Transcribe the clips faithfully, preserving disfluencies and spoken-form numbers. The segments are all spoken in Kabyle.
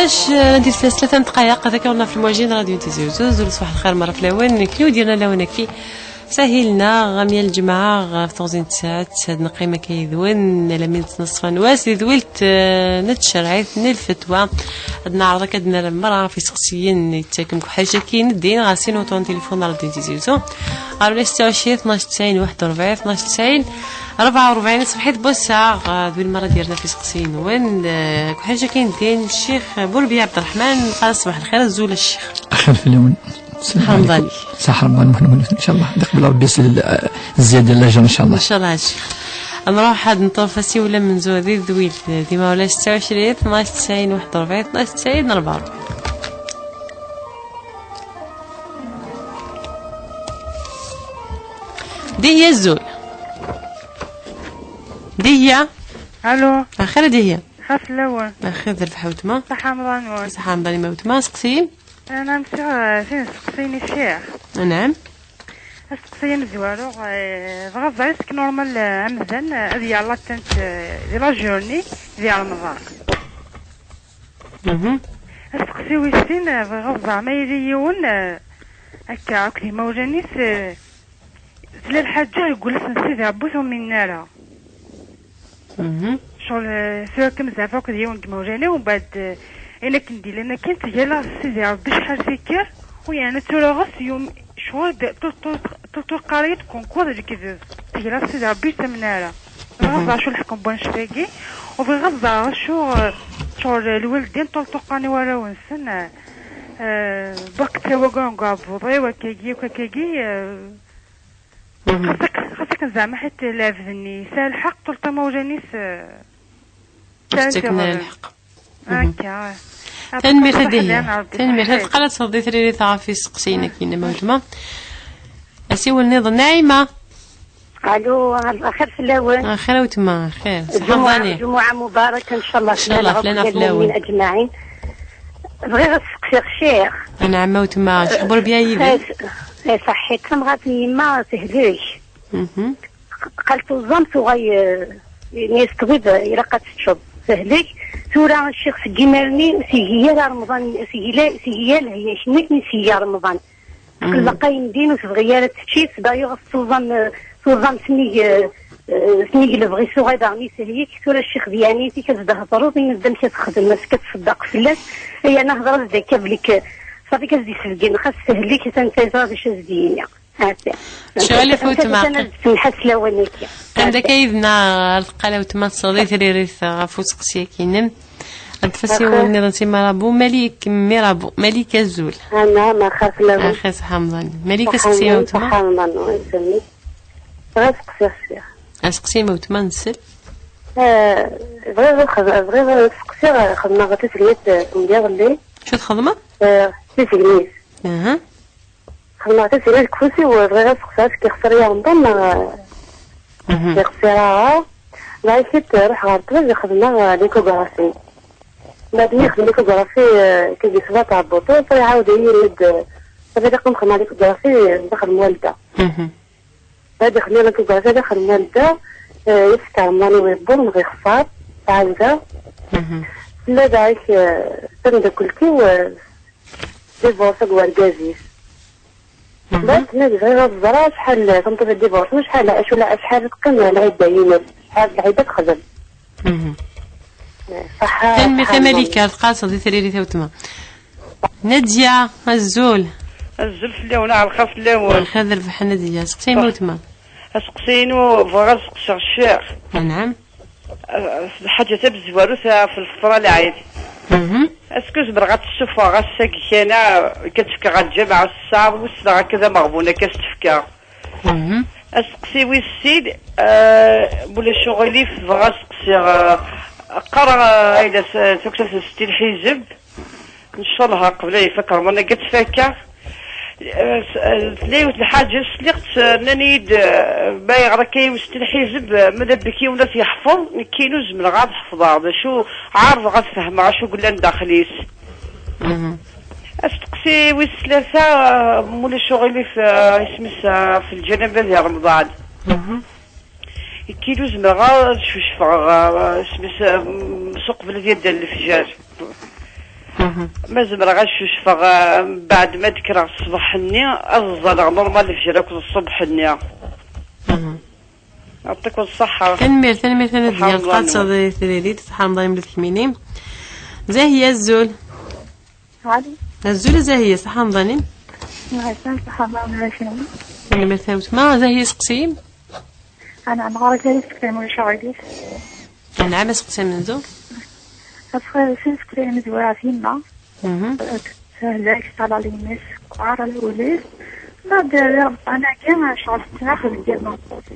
Di teflas tlata n ddqayeq, ad ak-ɣunna ɣef lmwajin n Radio Tizi Uzzu. Zul ṣṣbeḥ lxir merra fell-awen, nekni u dirna lawan-agi. Sahil-nneɣ, am yal lǧemɛa, ɣef teɣzi n tsaɛet, ad neqqim akka yid-wen, alammi d ttnaṣfa n wass, di tedwilt, eh, n tcerɛit, n lfetwa. Ad neɛreḍ akka ad nerr merra ɣef iseqsiyen yettaken deg uḥric-agi n ddin, ɣer sin uṭu n tilifun n Radio Tizi Uzzu. Ɣer ula setta u ɛecrin, tnac tesɛin, waḥed u rebɛin, tnac tesɛin, rebɛa u rebɛin, ṣṣbeḥ-it n wass-a, eh, d win merra d-yerna ɣef iseqsiyen-nwen, eh, deg uḥric-agi n ddin, Ccix Burbi Ɛebderreḥman, nqal ṣṣbeḥ lxir, azul a Ccix. Lxir fell-awen. Sslam ɛlikum. Ṣaḥ Remḍan Muḥend Mulud, incallah. Ad iqbel Rebbi s l-, zzyada n lajr, incallah. Incallah a Ccix. Nruḥ ad neṭṭef asiwel amenzu di tedwilt, di ma ulac setta u ɛecrin, tnac tesɛin, waḥed u rebɛin, tnac tesɛin, rebɛa u rebɛin. Dihya azul. Dihya. Allo. Axir a Dihya. Xas lawan. Axir d lbeḥ a weltma. Ṣaḥ Remḍan wan. Ṣaḥ Remḍan i ma weltma, seqsi-yi. Ana msiɣ, eh, sin seqsiyen i Ccix. Anɛam. Asteqsi amezwaru, eh, dɣa ẓriɣ seg normal, eh, amdan, eh, ad yaɣ latente, eh, di la journée, di Remḍan. Mhm. Asteqsi wis sin, eh, bɣiɣ ad ẓreɣ ma yili yiwen, eh, akka, akked imawlan-is, eh, tella lḥaǧa deg wul-is n Sidi Ṛebbi ur t-uminen ara. Mhm. Ccɣel, eh, tura kan zeɛf akked yiwen n yimawlan-iw, mbeɛd, eh, ayen akken d-illan akken, tga-yaɣ Sidi Ṛebbi acḥal tikkelt, u yeɛni tura ɣas yum-, ccɣel d-, tul, tul, tul, tul qqar-iyi-d kunkuṛ d lekdeb. Tga-yaɣ Sidi Ṛebbi ur t-uminen ara. Bɣiɣ ad ẓreɣ acu leḥkem n wannect-agi, u bɣiɣ ad ẓreɣ acu, eh, ccɣel, eh, lwaldin ṭulṭuqan i warraw-nsen, eh, eh, bakk ttawagan deg uɛebbuḍ-iw, akkagi, akk akkagi, eh, Mhm. Xas ak-, xas akken zeɛma ḥitt lɛebd-nni yesɛa lḥeqq, ṭulṭa imawlan-is, eh, sɛan tiɣri. Akka. Tanemmirt a Dihya. Tanemmirt. Ad teqqal ad tesleḍ i tririt ɣef iseqsiyen-agi n weltma. Asiwel nniḍen, Naɛima. Allo, axir fell-awen. Axir a weltma, axir. Ṣaḥa. Lǧumuɛa, lǧumuɛa mubaraka, ncallah fell-awen. Ncallah fell-awen. Bɣiɣ ad seqsiɣ Ccix. Anɛam a weltma, Ccix Burbi yid-i. Eh, eh, ṣaḥḥit, tamɣart n yemma tehlek. Mhm. Qal tuẓamt uɣay, eh, yenna-yas ṭṭbib, eh, ilaq ad teččeḍ. Tehlek. Tura Ccix seg imir-nni ur s-iga ara Remḍan, ur s-iga, ur s-iga ara lehya, kennu i s-iga Remḍan. Tqelleq ayendin ur tebɣi ara ad tečči, tedda yuɣ tuẓam, eh, tuẓam tnig, eh, eh, tnig lebɣi-s uɣay daɣen i tehlek. Tura Ccix d yeɛni-t-ik ad s-d-thedreḍ, ini-as-d amek ad texdem, amek ad tṣeddeq fell-as. Ay ana hder-as-d akka belli k-, ṣafi ad s-d-isbeggen, xas tehlek, atan teẓra d acu ad s-d-yini. Ccɣel ɣef weltma. Anda akka yid-neɣ ar tqal weltma tesseɣli tririt ɣef useqsi-agi-inem. Ad d-tfas yiwen nniḍen si Marabu, Malik, Mirabu, Malik azul. Ana, ma xaf lawan. Axi ṣaḥa Remḍan. Malik, aseqsi a weltma. Ṣaḥa Remḍan, wa isemmi. Bɣiɣ ad seqsiɣ Ccix. Aseqsi a weltma nsel. Eh, bɣiɣ ad xed-, bɣiɣ ad seqsiɣ, xedmeɣ tisegnit, eh, n yiḍelli. Acu txedmeḍ? Eh, tisegnit. Aha. Xedmeɣ tisegnit deg ufus-iw, bɣiɣ ad seqsiɣ, est-ce que yexṣer yiɣenḍen neɣ Mhm. yexṣer ara? Dɣa kit, ruḥeɣ ɣer ṭṭbib, xedmeɣ, eh, l'échographie. Mbeɛd mi yexdem l'échographie, eh, kan yesba tɛebbuṭ-iw, iɛawed-iyi-d, eh, ṣafi ilaq ad xedmeɣ l'échographie, eh, daxel n walda. Mhm. Ad ixdem l'échographie daxel n walda, eh, yefka Remḍan i wibbu, neɣ yexṣer, tɛedda. Mhm. Tella dɣa-k, eh, tameddakelt-iw, eh, divorce deg wergaz-is. Mhm. Bas, nadi bɣiɣ ad ẓreɣ acḥal tameṭṭut n divorce, acḥal, acu la, acḥal teqqim lɛidda-ines, acḥal lɛidda texdem. Mhm. Ṣaḥa, tanemmirt a Malika, ar teqqaseḍ di tririt a weltma. Nadia, azul. Azul fell-awen, ɛelxer fell-awen. Ɛelxer d rrbeḥ a Nadia, seqsi a weltma. Aseqsi-inu, bɣiɣ ad seqsiɣ Ccix. Anɛam. Lḥaǧa tamezwarut ɣef lfeṭra lɛid. Mhm. Est-ce que zemreɣ ad tt-ssufɣeɣ ass-agi kan, ad tt-fkeɣ ɣer lǧameɛ s ssɛa, wissen akka d ameɣbun akka s-tt-fkeɣ? Mhm. Aseqsi wis sin, eh, mulac uɣilif, bɣiɣ ad seqsiɣ, eh, qqareɣ, eh, ayla s, eh, taktabt n Setti Lḥizeb. Ncallah qbel ad ifak Remḍan akka ad tt-fakkeɣ. Eh, s-, eh, tella yiwet n lḥaǧa sliɣ-tt, eh, nnan-iyi-d, eh, ma yeɣra akka yiwen Setti Lḥizeb, eh, ma d abek yiwen ad t-yeḥfeḍ, nekkini ur zemreɣ ad ḥefḍeɣ. D acu, ɛerḍeɣ ad fehmeɣ acu yellan daxel-is. Mhm. Asteqsi wis tlata, eh, mulac uɣilif, eh, isem-is, eh, ɣef lǧanaba di Remḍan. Mhm. Ikkil ur zemreɣ ara ad cucfeɣ, eh, isem-is, eh, s uqbel ad yaddan lefjer. Ma zemreɣ ad cucfeɣ, eh, mbeɛd ma d-kkreɣ ṣṣbeḥ-nni, ad ẓẓaleɣ normal lefjer akked ṣṣbeḥ-nni. Yeɛṭikum ṣṣeḥḥa. Tanemmirt, tanemmirt a Nadya. Ṣṣeḥḥa Tqaseḍ i tririt, ṣṣeḥḥa Remḍan mliḥ kemmini. Zahiya, azul. Alo. Azul a Zahiya, ṣṣeḥḥa Remḍan-im. Ɛisan, ṣṣeḥḥa Remḍan-im. Tanemmirt a weltma. Zahiya, seqsim. Anɛam, ɣer-k ad iseqsim ulac aɣilif. Anɛam, aseqsi amenzu. Asxir sin seqsiyen izwar ɣef yemma. Mhm. Tehlek, tala yimi-s, teqqar ala ul-is. Ma d-rriɣ ṭṭan-agi, ccɣel tettnax deg yiḍ n ṭṭus.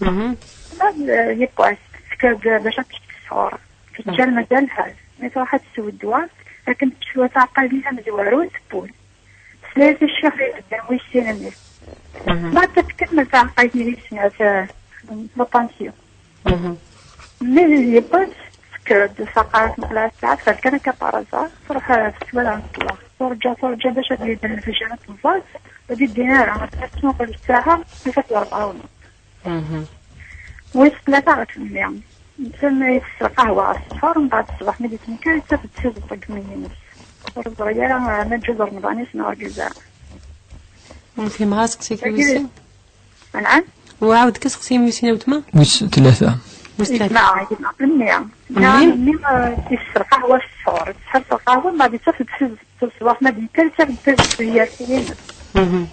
Mhm. Ma d-yiwwas, tekker-d bac ad tečč sḥur. Teǧǧa lmada lḥal. Mi truḥ ad tessew ddwa, akken tecwa taɛeqqayt-nni tamezwarut, tewwel. Tesla-yas i ccix i yebedden wis sin-nni. Mhm. Ma d-, tkemmel taɛeqqayt-nni di snat, eh, la tension. Mhm. Mi d-yewwas, tekker-d, teqqar-as meqleɛ ssaɛa, tfal kan akka par hasard, truḥ, eh, teswa daɣen ddwa. Turǧa, turǧa bac ad d-yedden lefjer ad temẓẓal, ur d-yeddin ara, ad tuɣal ssaɛa, tufa-t d rebɛa u nneṣ. Mhm. Wis tlata ɣef mya. Netta ma yesser qahwa ɣef ṣṣḥur, mbeɛd ṣṣbeḥ mi d-yettenkar, yettaf-d s iẓeṭṭ deg imi-ines. Ur ẓri ara ma yeǧǧa-d Remḍan-is neɣ ur yeǧǧa ara. Ur fhimeɣ aseqsi-k wis sin. Anɛam? Uɛawed kan aseqsi wis sin a weltma. Wis tlata. Wis tlata. Yesmeɛ, yesmeɛ. Mmi. Mmi? Mmi, eh, yesser qahwa ɣef ṣṣḥur. Yesser qahwa, mbeɛd yettaf-d s iẓeṭṭ. Ṣṣbeḥ ma d-yekker, yettaf-d s iẓeṭṭ. Mhm.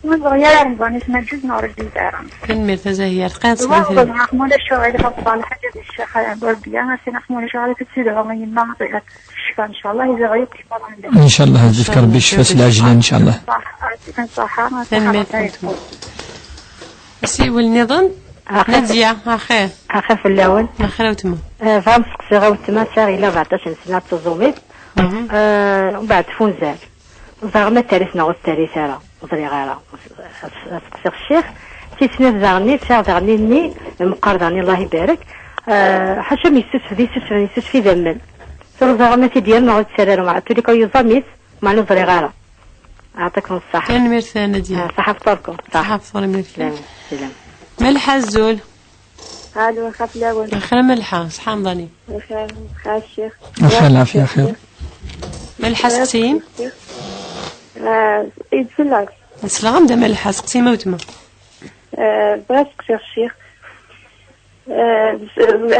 Ur ẓri ara Remḍan-is ma yeǧǧa-d neɣ ur yeǧǧa ara. Tanemmirt a Zahiya, tqaɛed. Wa ɣur-neɣ, ma ulac aɣilif, ad ṭṭal lḥaǧa di ccix Burbiya, a sinax, ma ulac aɣilif, ad tt-id-ɣer yemma, ad tecfa, ncallah, iziɣ yakk ccfa. Ncallah, ad yefk Rebbi ccfa s lɛejlan, ncallah. Ṣṣeḥ, ṣṣeḥ, ṣṣeḥ. Tanemmirt a weltma. Asiwel nniḍen? Axir. Nadya, axir. Axir fell-awen. Axir a weltma. Eh, bɣiɣ ad seqsiɣ a weltma, sɛiɣ yella rbeɛṭac n sna d tuẓumit. Mhm. Eh, mbeɛd tfunzar. Ẓriɣ ma territ neɣ ur territ ara, ur ẓriɣ ara. Ad seqsiɣ ccix. Tis snat daɣen, sɛiɣ daɣen-nni, meqqar daɣen, Allah ibarek. Eh, ḥaca mi yessusef, d yessusef, yessusef idammen. Tura ẓriɣ ma t-id-yerr neɣ ur t-terri ara, meɛna tuli kan yuẓam-it, meɛna ur ẓriɣ ara. Ɛṭikum ṣṣeḥḥa. Tanemmirt a Nadya. Eh, ṣaḥa fṭurkum. Ṣaḥa fṭur, imir. Salam, salam. Malḥa, azul. Alo, xaf lawen. Xir a Malḥa, ṣaḥa Remḍan-im. Xir, xir a ccix. Xir, lɛafya, xir. Malḥa, seqsi-m. Ah, yid fell-ak. Nesleɣ-am-d a Malḥa, seqsi-m a weltma. Ah, bɣiɣ ad seqsiɣ ccix. Ah,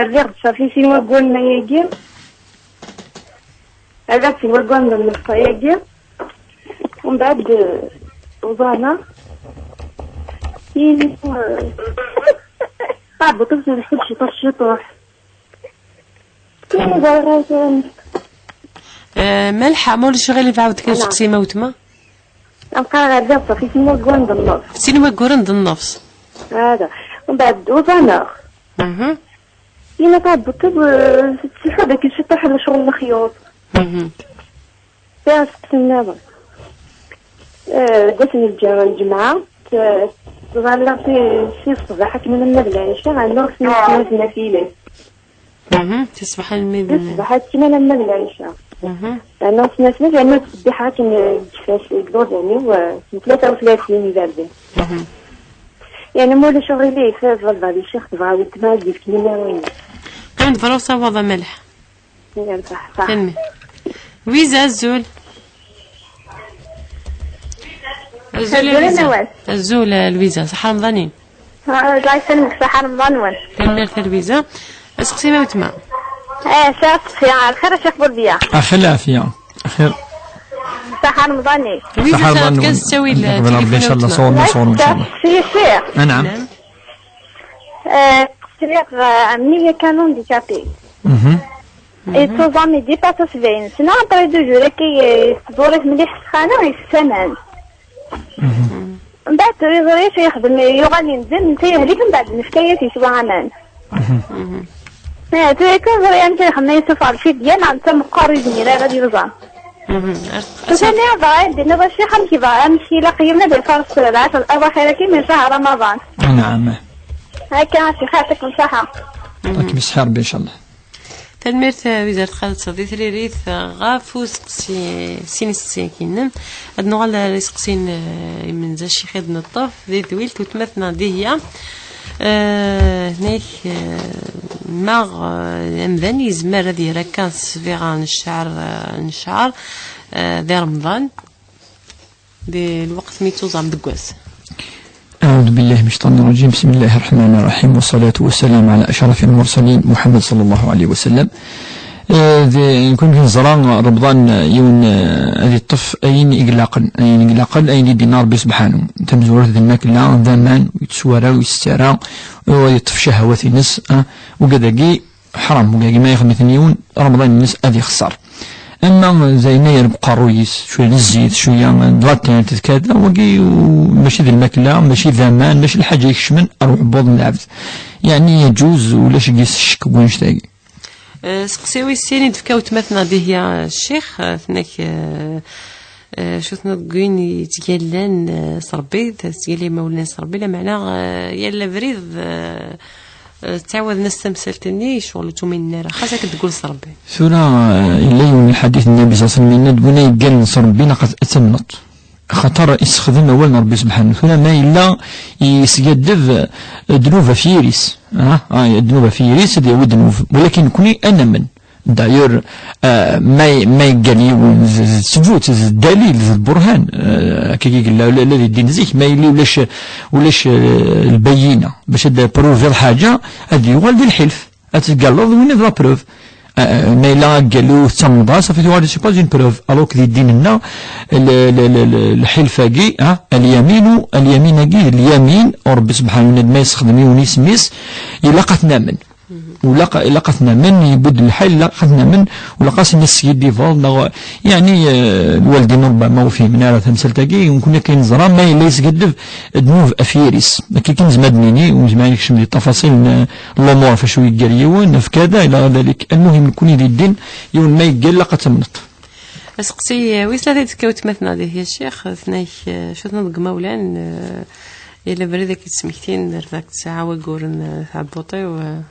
rriɣ-d ṣafi sin wagguren ayagi. Ala sin wagguren d lmeṣṣa-yagi. Umbeɛd, eh, uẓaneɣ. Ini, eh, taɛebbuṭ-iw tleḥḥu-d ciṭuḥ ciṭuḥ. Ini ẓriɣ ara tura. Eh, Malḥa, ma ulac aɣilif, ɛawed kan seqsi-m a weltma. Am qqareɣ ar diɣ ṣafi sin wagguren d nnefs. Sin wagguren d nnefs. Hada. Umbeɛd, uẓaneɣ. Mhm. Ini taɛebbuṭ-iw, eh, tettleḥḥu-d akken ciṭuḥ ala ccɣel lexyuḍ. Mhm. Sɛiɣ aseqsi nniḍen. Eh, deg wass n lǧa-, lǧemɛa, t-, ttẓallaɣ si, si ṣṣbeḥ akken alamma d lɛica, ɛennuɣ sin snat n afilas. Mhm, si ṣṣbeḥ alamma d, si ṣṣbeḥ akken alamma d lɛica. Mhm. Ɛennuɣ sin snat, yerna ttṣebbiḥeɣ akken, eh, deg ufas, deg iḍudan-iw, eh, n tlata u tlatin iberdan. Mhm. Yerna ma ulac aɣilif, baba di ccix tebɣa weltma ad d-yefk imawlan-is. Qqim-d berra usawaḍ a Malḥa. Yerbeḥ, ṣaḥ. Tanemmirt. Lwiza, azul. Azul a Lwiza. Azul a Lwiza, ṣaḥa Remḍan-im. Ah, Allah isalmek, ṣaḥa Remḍan-nwen. Tanemmirt a Lwiza. Aseqsi ma weltma. Eh, sɛiɣ aseqsi, lxir a Ccix Burbiya. Axir lɛafya. Axir. Ṣaḥa Remḍan-im. Lwiza, ṣaḥa Remḍan-nwen. Kan s ttawil, yeqbel Rebbi, ncallah, ṣuɣel-nni, ṣuɣel-nwen, ncallah. Aseqsi, a Ccix. Anɛam. Eh, sɛiɣ, eh, ɛemmi yakan handicapé. Mhm. Yettuẓam, yeddi pas sebɛin sna, après deux jours akka, eh, tẓur-it mliḥ ssxana, yessas aman. Mhm. Mbeɛd ur yeẓri acu yexdem, yuɣal yendem, netta yehlek, mbeɛd nefka-yas yeswa aman. Mhm. Eh, tura kan ẓriɣ amek ara ixemmem, yessufeɣ lfidya, neɣ netta meqqar ur yezmir ara ad yuẓam. Mhm. Tusa-nni bɣa ad d-tiniḍ a ccix amek yebɣa, amek ilaq yiwen ad ifaṛes lɛecṛ awaxir-agi min ccehṛ Ramaḍan. Anɛam. Akka a ccix, yeɛṭikum ṣṣaḥa. Mhm. Ad kem-iṣeḥḥi Rebbi, ncallah. Tanemmirt, eh, Wizar Txalet di tririt, eh, ɣef useqsi, sin iseqsiyen-inem. Ad nuɣal ar iseqsiyen, eh, imenza ccix i d-neṭṭef, di tedwilt, weltma-tneɣ Dihya. Eh, nek, eh, Neɣ, eh, amdan yezmer ad yerr akka sbiɣa n cceɛr, eh, n cceɛr, eh, di Remḍan, di lweqt mi tuẓam deg wass. أعوذ بالله من الشيطان الرجيم. بسم الله الرحمن الرحيم. والصلاة والسلام على أشرف المرسلين محمد صلى الله عليه وسلم. Eh, di, nekk amek neẓra Remḍan, eh, yiwen, eh, ad yeṭṭef ayen i ilaqen, ayen i ilaqen, ayen i d-yenna Rebbi subḥanu. Tamezwarut d lmakla, d aman, ur yettessu ara, ur yessetti ara, ur yeṭṭef ccahawat-ines, ah, ugad-agi ḥram, ugad-agi ma yexdem-iten yiwen, Remḍan-ines ad yexṣer. Ama d ayen ay yerr deg uqerruy-is, cwiya n zzit, cwiya n latint, d kada, wagi u-, mačči d lmakla, mačči d aman, mačči d lḥaǧa ikecmen ar uɛebbuḍ n lɛebd. Yeɛni yeǧuz, ulac deg-s ccek deg wannect-agi. Eh, seqsi wis sin i d-tefka weltma-tneɣ Dihya Ccix, eh, tenna-k, eh, eh, acu tenna deg win yettgallan, eh, s Rebbi, tettgalla imawlan s Rebbi, lameɛna, eh, yal abrid, eh, eh, ttɛawaden-as tamsalt-nni, ccɣel ur tuminen ara, xas akken tgul s Rebbi. Tura, eh, yella yiwen n lḥadit n Nnbi ṣalla Llahu ɛalayhi wa sallam, yenna-d, win ay yeggallen s Rebbi, ilaq ad, ad tamneḍ. Axaṭer issexdem awal n Rebbi subḥanu. Tura ma yella yesgaddeb, eh, ddnub ɣef yiri-s, ah, ah, ddnub ɣef yiri-s, ad yawi ddnub. Walakin nekni ad namen. D'ailleurs, eh, ma, ma yeggal yiwen d, d ttbut, d ddalil, d lburhan, eh, akka i yella ula, ula di ddin zik, ma yella ulac, ulac, eh, lbayyina, bac ad d-pruviḍ ḥaǧa, ad yuɣal d lḥilf. Ad teggalleḍ win d la preuve. Ah, ma yella aggallu tettamneḍ-as, safi tuɣal c'est pas une preuve. Alors que di ddin-nneɣ, le, le, le, le, lḥilf-agi, ah, alyaminu, alyamin-agi, d lyamin, u Rebbi subḥanahu wa taɛala ma yessexdem yiwen isem-is, ilaq ad t-namen. Ulaq, ilaq ad t-namen, yewwi-d lḥal, ilaq ad t-namen, ulaq ad s-neskiddibeḍ, neɣ, yeɛni, eh, lwaldin rubbama ur fhimen ara tamsalt-agi, nekkni akka i neẓra, ma yella yesgeddeb ddnub ɣef yiri-s. Akka kan nezmer ad d-nini, ur nezmir ad nekcem di ṭṭafaṣil n, n lumuṛ ɣef acu yeggal yiwen, ɣef kada, ila ɣer dalik. Almuhim, nekkni di ddin, yiwen ma yeggal, ilaq ad tamneḍ. Aseqsi, eh, wis tlata i d-tefka weltma-tneɣ Dihya Ccix, tenna-k, eh, acu tenna deg imawlan, eh, yal abrid ad k-id-smektin, rfeɣ-d ssaɛa wagguren, eh, tɛebbuṭ-iw, eh.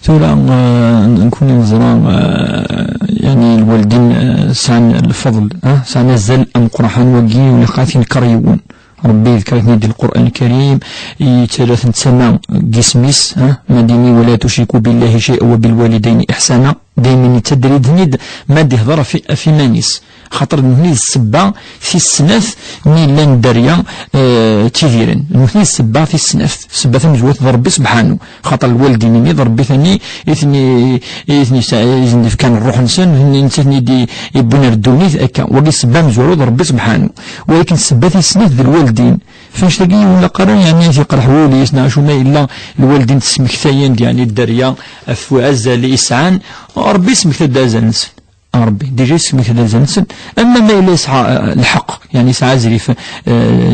Tura, eh, nekkni neẓra, eh, yeɛni lwaldin, eh, sɛan lfeḍl, eh, sɛan azal ameqqran wagi, ur ilaq ad t-inker yiwen. Rebbi yedker-iten-id di Lqur'an Lkarim, yettarra-ten d tama n yisem-is, ha? Ma d-yenna, "ولا تشركوا بالله شيئا وبالوالدين إحسانا". Daymi yettader-iten-id ma d-ihder ɣef, ɣef iman-is. Xaṭer d nutni d ssebba tis snat mi llan dderya, eh, ttidiren. D nutni d ssebba tis snat. Ssebba tamezwarut d Rebbi subḥanu. Xaṭer lwaldin-nni d Rebbi tani i ten-i, i ten-i, i ten-ifkan ṛṛuḥ-nsen, d netta i ten-id-iwwin ar ddunit akka. Wagi ssebba amezwaru d Rebbi subḥanu. Walakin ssebba tis snat d lwaldin. F annect-agi ur ilaq ara, yeɛni, ad t-iqerḥ wul-is, neɣ acu ma yella lwaldin ttesmektayen-d, yeɛni, dderya ɣef wazal i sɛan, Rebbi yesmekta-d azal-nsen. Rebbi, déjà yesmekta-d azal-nsen. Ama ma yella yesɛa, eh, lḥeqq, yeɛni, yesɛa azrif, eh,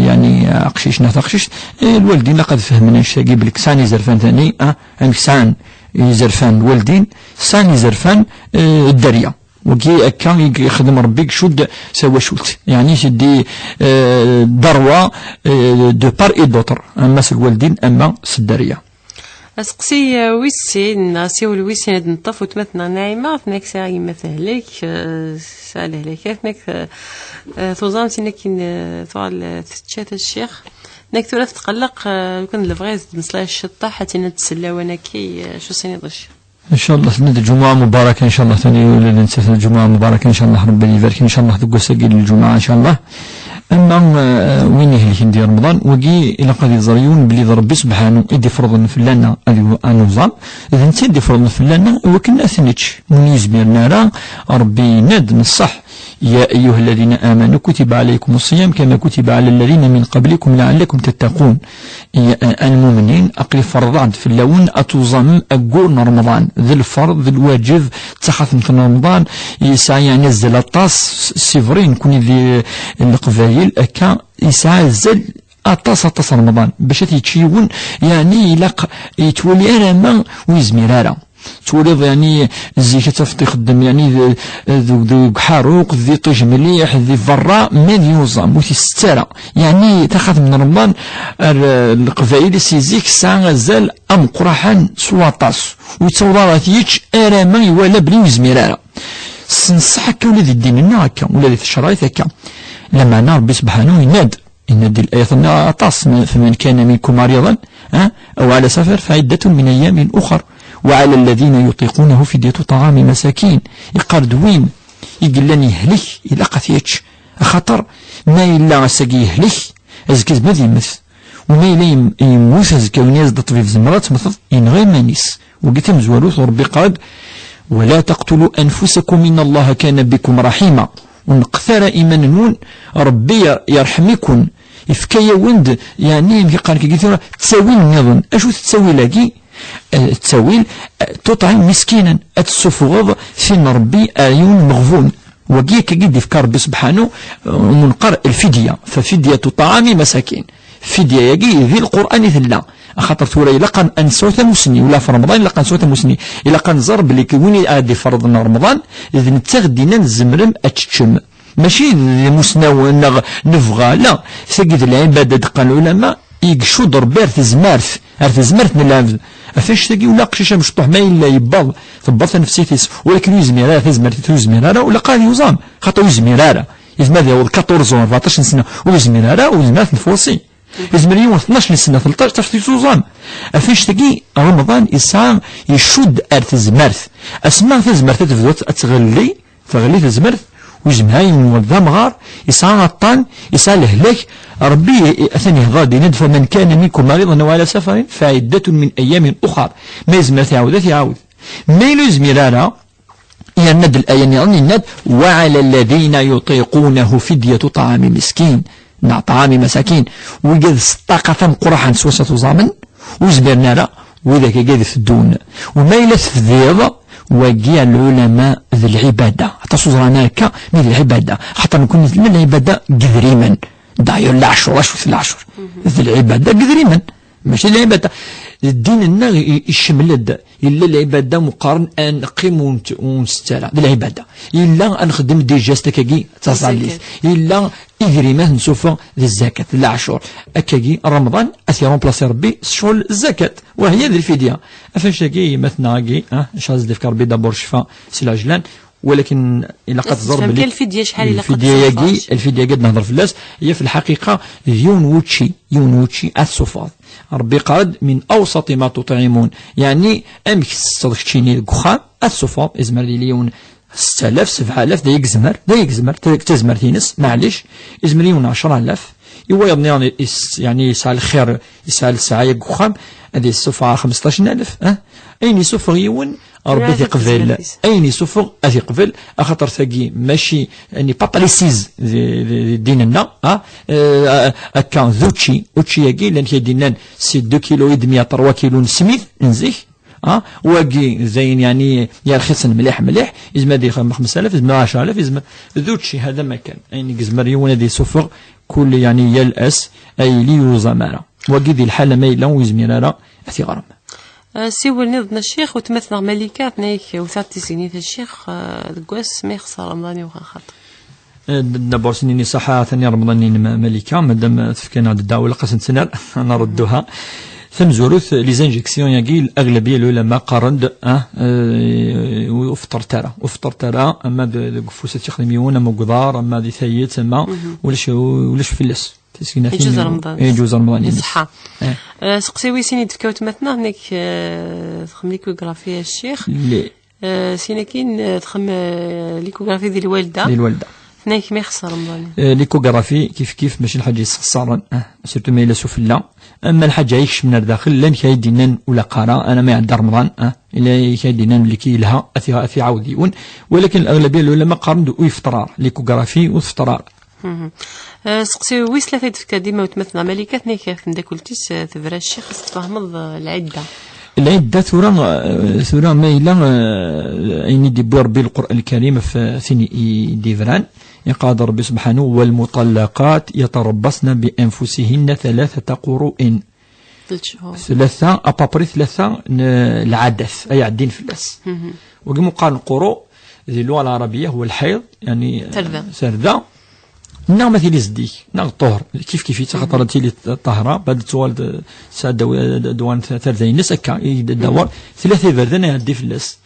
yeɛni, aqcic neɣ taqcict, eh, lwaldin ilaq ad fehmen annect-agi, belk sɛan izerfan tani, ah, amek sɛan izerfan lwaldin, sɛan izerfan, eh, dderya. Wagi akka i yexdem Rebbi, icudd tawacult. Yeɛni, c'est des, euh, droits, euh, de part et d'autre. Ama s lwaldin, ama s dderya. Aseqsi, euh, wis sin, asiwel wis sin ad neṭṭef, weltma-tneɣ Naɛima, tenna-k sɛiɣ yemma tehlek, euh, tesɛa lehlak, tenna-k, euh, euh, tuẓam sin akken, euh, tuɣal, euh, tečča-t a ccix. Tenna-k tura tetqelleq, euh, lukan d lebɣi ad tmeslay ciṭṭaḥ, ad tt-iniḍ s lawan-agi, euh, acu s-iniḍ a ccix. إن شاء الله تناد الجمعة مباركة، إن شاء الله ثاني يولد نسيت الجمعة مباركة، إن شاء الله ربي يبارك، إن شاء الله تقول سجل الجمعة، إن شاء الله. أما، آه، وين يهلك ندير رمضان، وقي إلى قد يزريون بلي ربي سبحانه يدي فرض فلانا أذي أنوزام، إذا نسيت يدي فرض فلانا، وكنا ثنيتش، من يزمير نارا، ربي ند من الصح. يا أيها الذين آمنوا كتب عليكم الصيام كما كتب على الذين من قبلكم لعلكم تتقون. يا المؤمنين، أقل فرض عند في اللون أتوزم أقول رمضان، ذي الفرض، ذي الواجب، تخاف من رمضان، يسعى يعني الزل الطاس، سيفرين كوني ذي القبايل، أكا يسعى الزل أطاس، أطاس رمضان، باش تيتشيون، يعني يلق يتولي أنا ما ويزمير أنا. Twaliḍ, yeɛni, zik ad tafeḍ ixeddem, yeɛni, d, d, deg uḥaruq, d iṭij mliḥ, di berra, ma d yuẓam, ur t-isett ara. Yeɛni, taxatemt n Remḍan, ar, eh, Leqbayel si zik tesɛa azal ameqqraḥan s waṭas. Ur yettaweḍ ara ad t-yečč arama iwala belli ur yezmir ara. S nṣeḥ akka ula di ddin-nneɣ akka, ula di tecrayt akka. Lameɛna Rebbi Sebḥanu yenna-d, Yenna-d di layat-nni aṭas, "فمن كان منكم مريضا، ha, أو على سفر فعدة من أيام أخر." وعلى الذين يطيقونه فدية طعام مساكين. Iqqar-d win i yellan yehlek, ilaq ad t-yečč. Axaṭer ma yella ass-agi yehlek, azekka yezmer ad yemmet. Win yella yem-, yemmut azekka, win yas-d ṭṭbib zemreḍ ad temmteḍ, yenɣa iman-is. Wagi tamezwarut, Rebbi qal: "ولا تقتلوا أنفسكم إن الله كان بكم رحيما." Ur neqqet ara iman-nwen, Rebbi yer-, yerḥem-iken. Ifka-yawen-d, yeɛni, amek i qqaren kagi tura, ttawil nniḍen. Acu tettawil-agi? Eh, ttawil, eh, tuṭɛim miskinan, ad tessufɣeḍ tin n Rebbi ar yiwen meɣbun. Wagi akkagi d-ifka Rebbi subḥanu, eh, umi neqqar lfidya, ففدية طعام مساكين. Fidya-agi di Lqur'an i tella. Axaṭer tura ilaq ad, ad nesɛu tamusni, ula ɣef Remḍan ilaq ad nesɛu tamusni. Ilaq ad nẓer belli win i ad iferḍen Remḍan, d netta i ɣ-d-yennan tzemrem ad teččem. Mačči d imusnawen neɣ nebɣa, la. Tagi d lɛibada, d-qqaren lɛulama, i icudd Rebbi ar tezmert, ar tezmert n lɛebd. Ɣef annect-agi ula aqcic amecṭuḥ ma yella yewweḍ, tewweḍ tnefsit-is, walakin ur yezmir ara, tazmert-is ur yezmir ara, ula qqar yuẓam, xaṭer ur yezmir ara. Yezmer ad yaweḍ quatorze ans, rbeɛṭac n sna, ur yezmir ara, ur yezmir ad t-nfursi. Yezmer yiwen tnac n sna, tleṭṭac, taf tisuẓam. Ɣef annect-agi, Remḍan yesɛa, icudd ar tezmert. Asma tazmert ad tebdu ad tɣelli, teɣli tezmert, ur yezmir ara yiwen d amɣar, yesɛa aṭṭan, yesɛa lehlak. Rebbi atan yehḍer-d, yenna-d: "فمن كان منكم مريضا أو على سفر فعدة من أيام أخر." Ma yezmer ad t-iɛawed, ad t-iɛawed. Ma yella ur yezmir ara, yerna-d laya nniḍen, yenna-d: "وعلى الذين يطيقونه فدية طعام مسكين." Neɣ طعام مساكين. Wigad s ṭṭaqa tameqqrant s wass-a tuẓamen, ur zmiren ara, widak-agi ad iteddun. Wama yella tefdiḍ, wagi a lɛulama d lɛibada. Aṭas ur ẓran akka, mi d lɛibada. Xaṭer nekkni tella lɛibada deg idrimen. D'ailleurs, leɛcur, acu-t leɛcur? D lɛibada deg idrimen. Mačči d lɛibada. Ddin-nneɣ i-, icemmel-d. Yella lɛibada meqqaren ad neqqim ur nt-, ur nsett ara. D lɛibada. Yella ad nexdem des gestes akkagi, d taẓallit. Zakat. Yella idrimen ad nsuffeɣ d zzakat, d leɛcur. Akkagi, Remḍan, ad t-iremplasi Rebbi s ccɣel zzakat. Wahya d lfidya. Ɣef annect-agi, yemma-tneɣ-agi, ah, nchallah ad s-d-ifk Rebbi d'abord ccfa s lɛejlan. Walakin ilaq ad tẓer belli kan lfidya, acḥal ilaq ad lfidya-agi, tessufɣeḍ? Lfidya-agi ad nehḍer fell-as, hija fi lḥaqiqa d yiwen wučči, yiwen wučči ad tessufɣeḍ. Rebbi iqqar-d: "من أوسط ما تطعمون". Yeɛni, amek tettetteḍ keččini deg uxxam, ad tessufɣeḍ, izmer ad yili yiwen ssetta alaf, sebɛa alaf, d ay yezmer, d ay yezmer, ta-, d tazmert-ines, maɛlic, izmer yiwen ɛecra alaf, i wayeḍ-nniḍen is-, yeɛni yesɛa lxir, yesɛa lesɛaya deg uxxam, ad yessufeɣ xemseṭṭac alaf, ah? Ayen yessufeɣ yiwen, Rebbi ad t-iqbel. Ayen yessufeɣ ad t-iqbel, axaṭer tagi mačči, n'est pas précise di, di, di ddin-nneɣ, ah? Eh, akka, d učči, učči-agi, llan kra i d-yennan c'est deux kilos et demi à trois kilos n smid, n zik, ah? Wagi, d ayen, yeɛni, yerxisen mliḥ, mliḥ, izmer ad yexdem xemsa alaf, izmer ɛecra alaf, izmer, d učči, hada ma kan. Ayen yezmer yiwen ad yessufeɣ kul, yeɛni, yal ass, ay yili ur yuẓam ara. Wagi di lḥala ma yella ur yezmir ara ad t-iɣrem. Eh, siwel niḍen a ccix, weltma-tneɣ Malika, tenna-yak wteɣ-d tisegnit a ccix, eh, deg wass ma yexṣer Remḍan yuɣal xaṭer. Eh, d-, d'abord, s-nini ṣaḥa, tani Remḍan-inem a Malika, madam, eh, tefka-aneɣ-d ddeɛwa, ilaq ad sen-tt-nerr, ad nredduha. Tamezwarut, les injections-agi, aglabiya lɛulama qqaren-d, ah, eh, ur feṭṭret ara, ur feṭṭret ara, ama d-, deg ufus ad t-yexdem yiwen, ama deg uḍar, ama di tayet, ama ulac, ulac fell-as. Tisegnatin. Yeǧuz Remḍan. Yeǧuz Remḍan. Ṣṣeḥḥa. Eh. Eh, seqsi wis sin i d-tefka weltma-tneɣ, nekk, eh, txem l'échographie a ccix. Eh, sin akin, eh, txem, eh, l'échographie di lwalda. Di lwalda. Tenna-yak ma ixeṣṣer Remḍan. Eh, l'échographie kif kif mačči lḥaǧa yessexṣaren, eh, surtout ma yella sufella. Ama lḥaǧa ikecmen ar daxel, llan kra i d-yennan ur ilaq ara, ana ma iɛedda Remḍan, eh, illa kra i d-yennan belli ki yelha, ad t-, ad t-iɛawed yiwen. Walakin aglabiya lɛulama qqaren-d ur yefṭer ara, l'échographie ur tefṭer ara. Mhm. Eh, seqsi wis tlata i d-tefka dima weltma-tneɣ Malika, tenna-yak temdakelt-is, eh, tebra ccix, ad s-tfehmeḍ, eh, lɛidda. Lɛidda tura, eh, tura ma yella, eh, ayen i d-yewwi Rebbi Lqur'an Lkarim ɣef, eh, tin i d-yebran, iqqar-d Rebbi subḥanahu: "والمطلقات يتربصن بأنفسهن ثلاثة قروء." Tlata, à peu près tlata n lɛadat ay iɛeddin fell-as. Mhm. Wagi mu qqaren quru, di lluɣa lɛarabiya, huwa lḥayḍ, yeɛni, tarda. Tarda. Neɣ ma tili zeddig, neɣ ṭṭuhṛ, kif kif-it, axaṭer ad tili ṭṭahra, bad tuɣal d-, tesɛa ddaw-, ddwa n tarda-ines, akka, i d-, ddawar, tlata iberdan ad iɛeddi fell-as.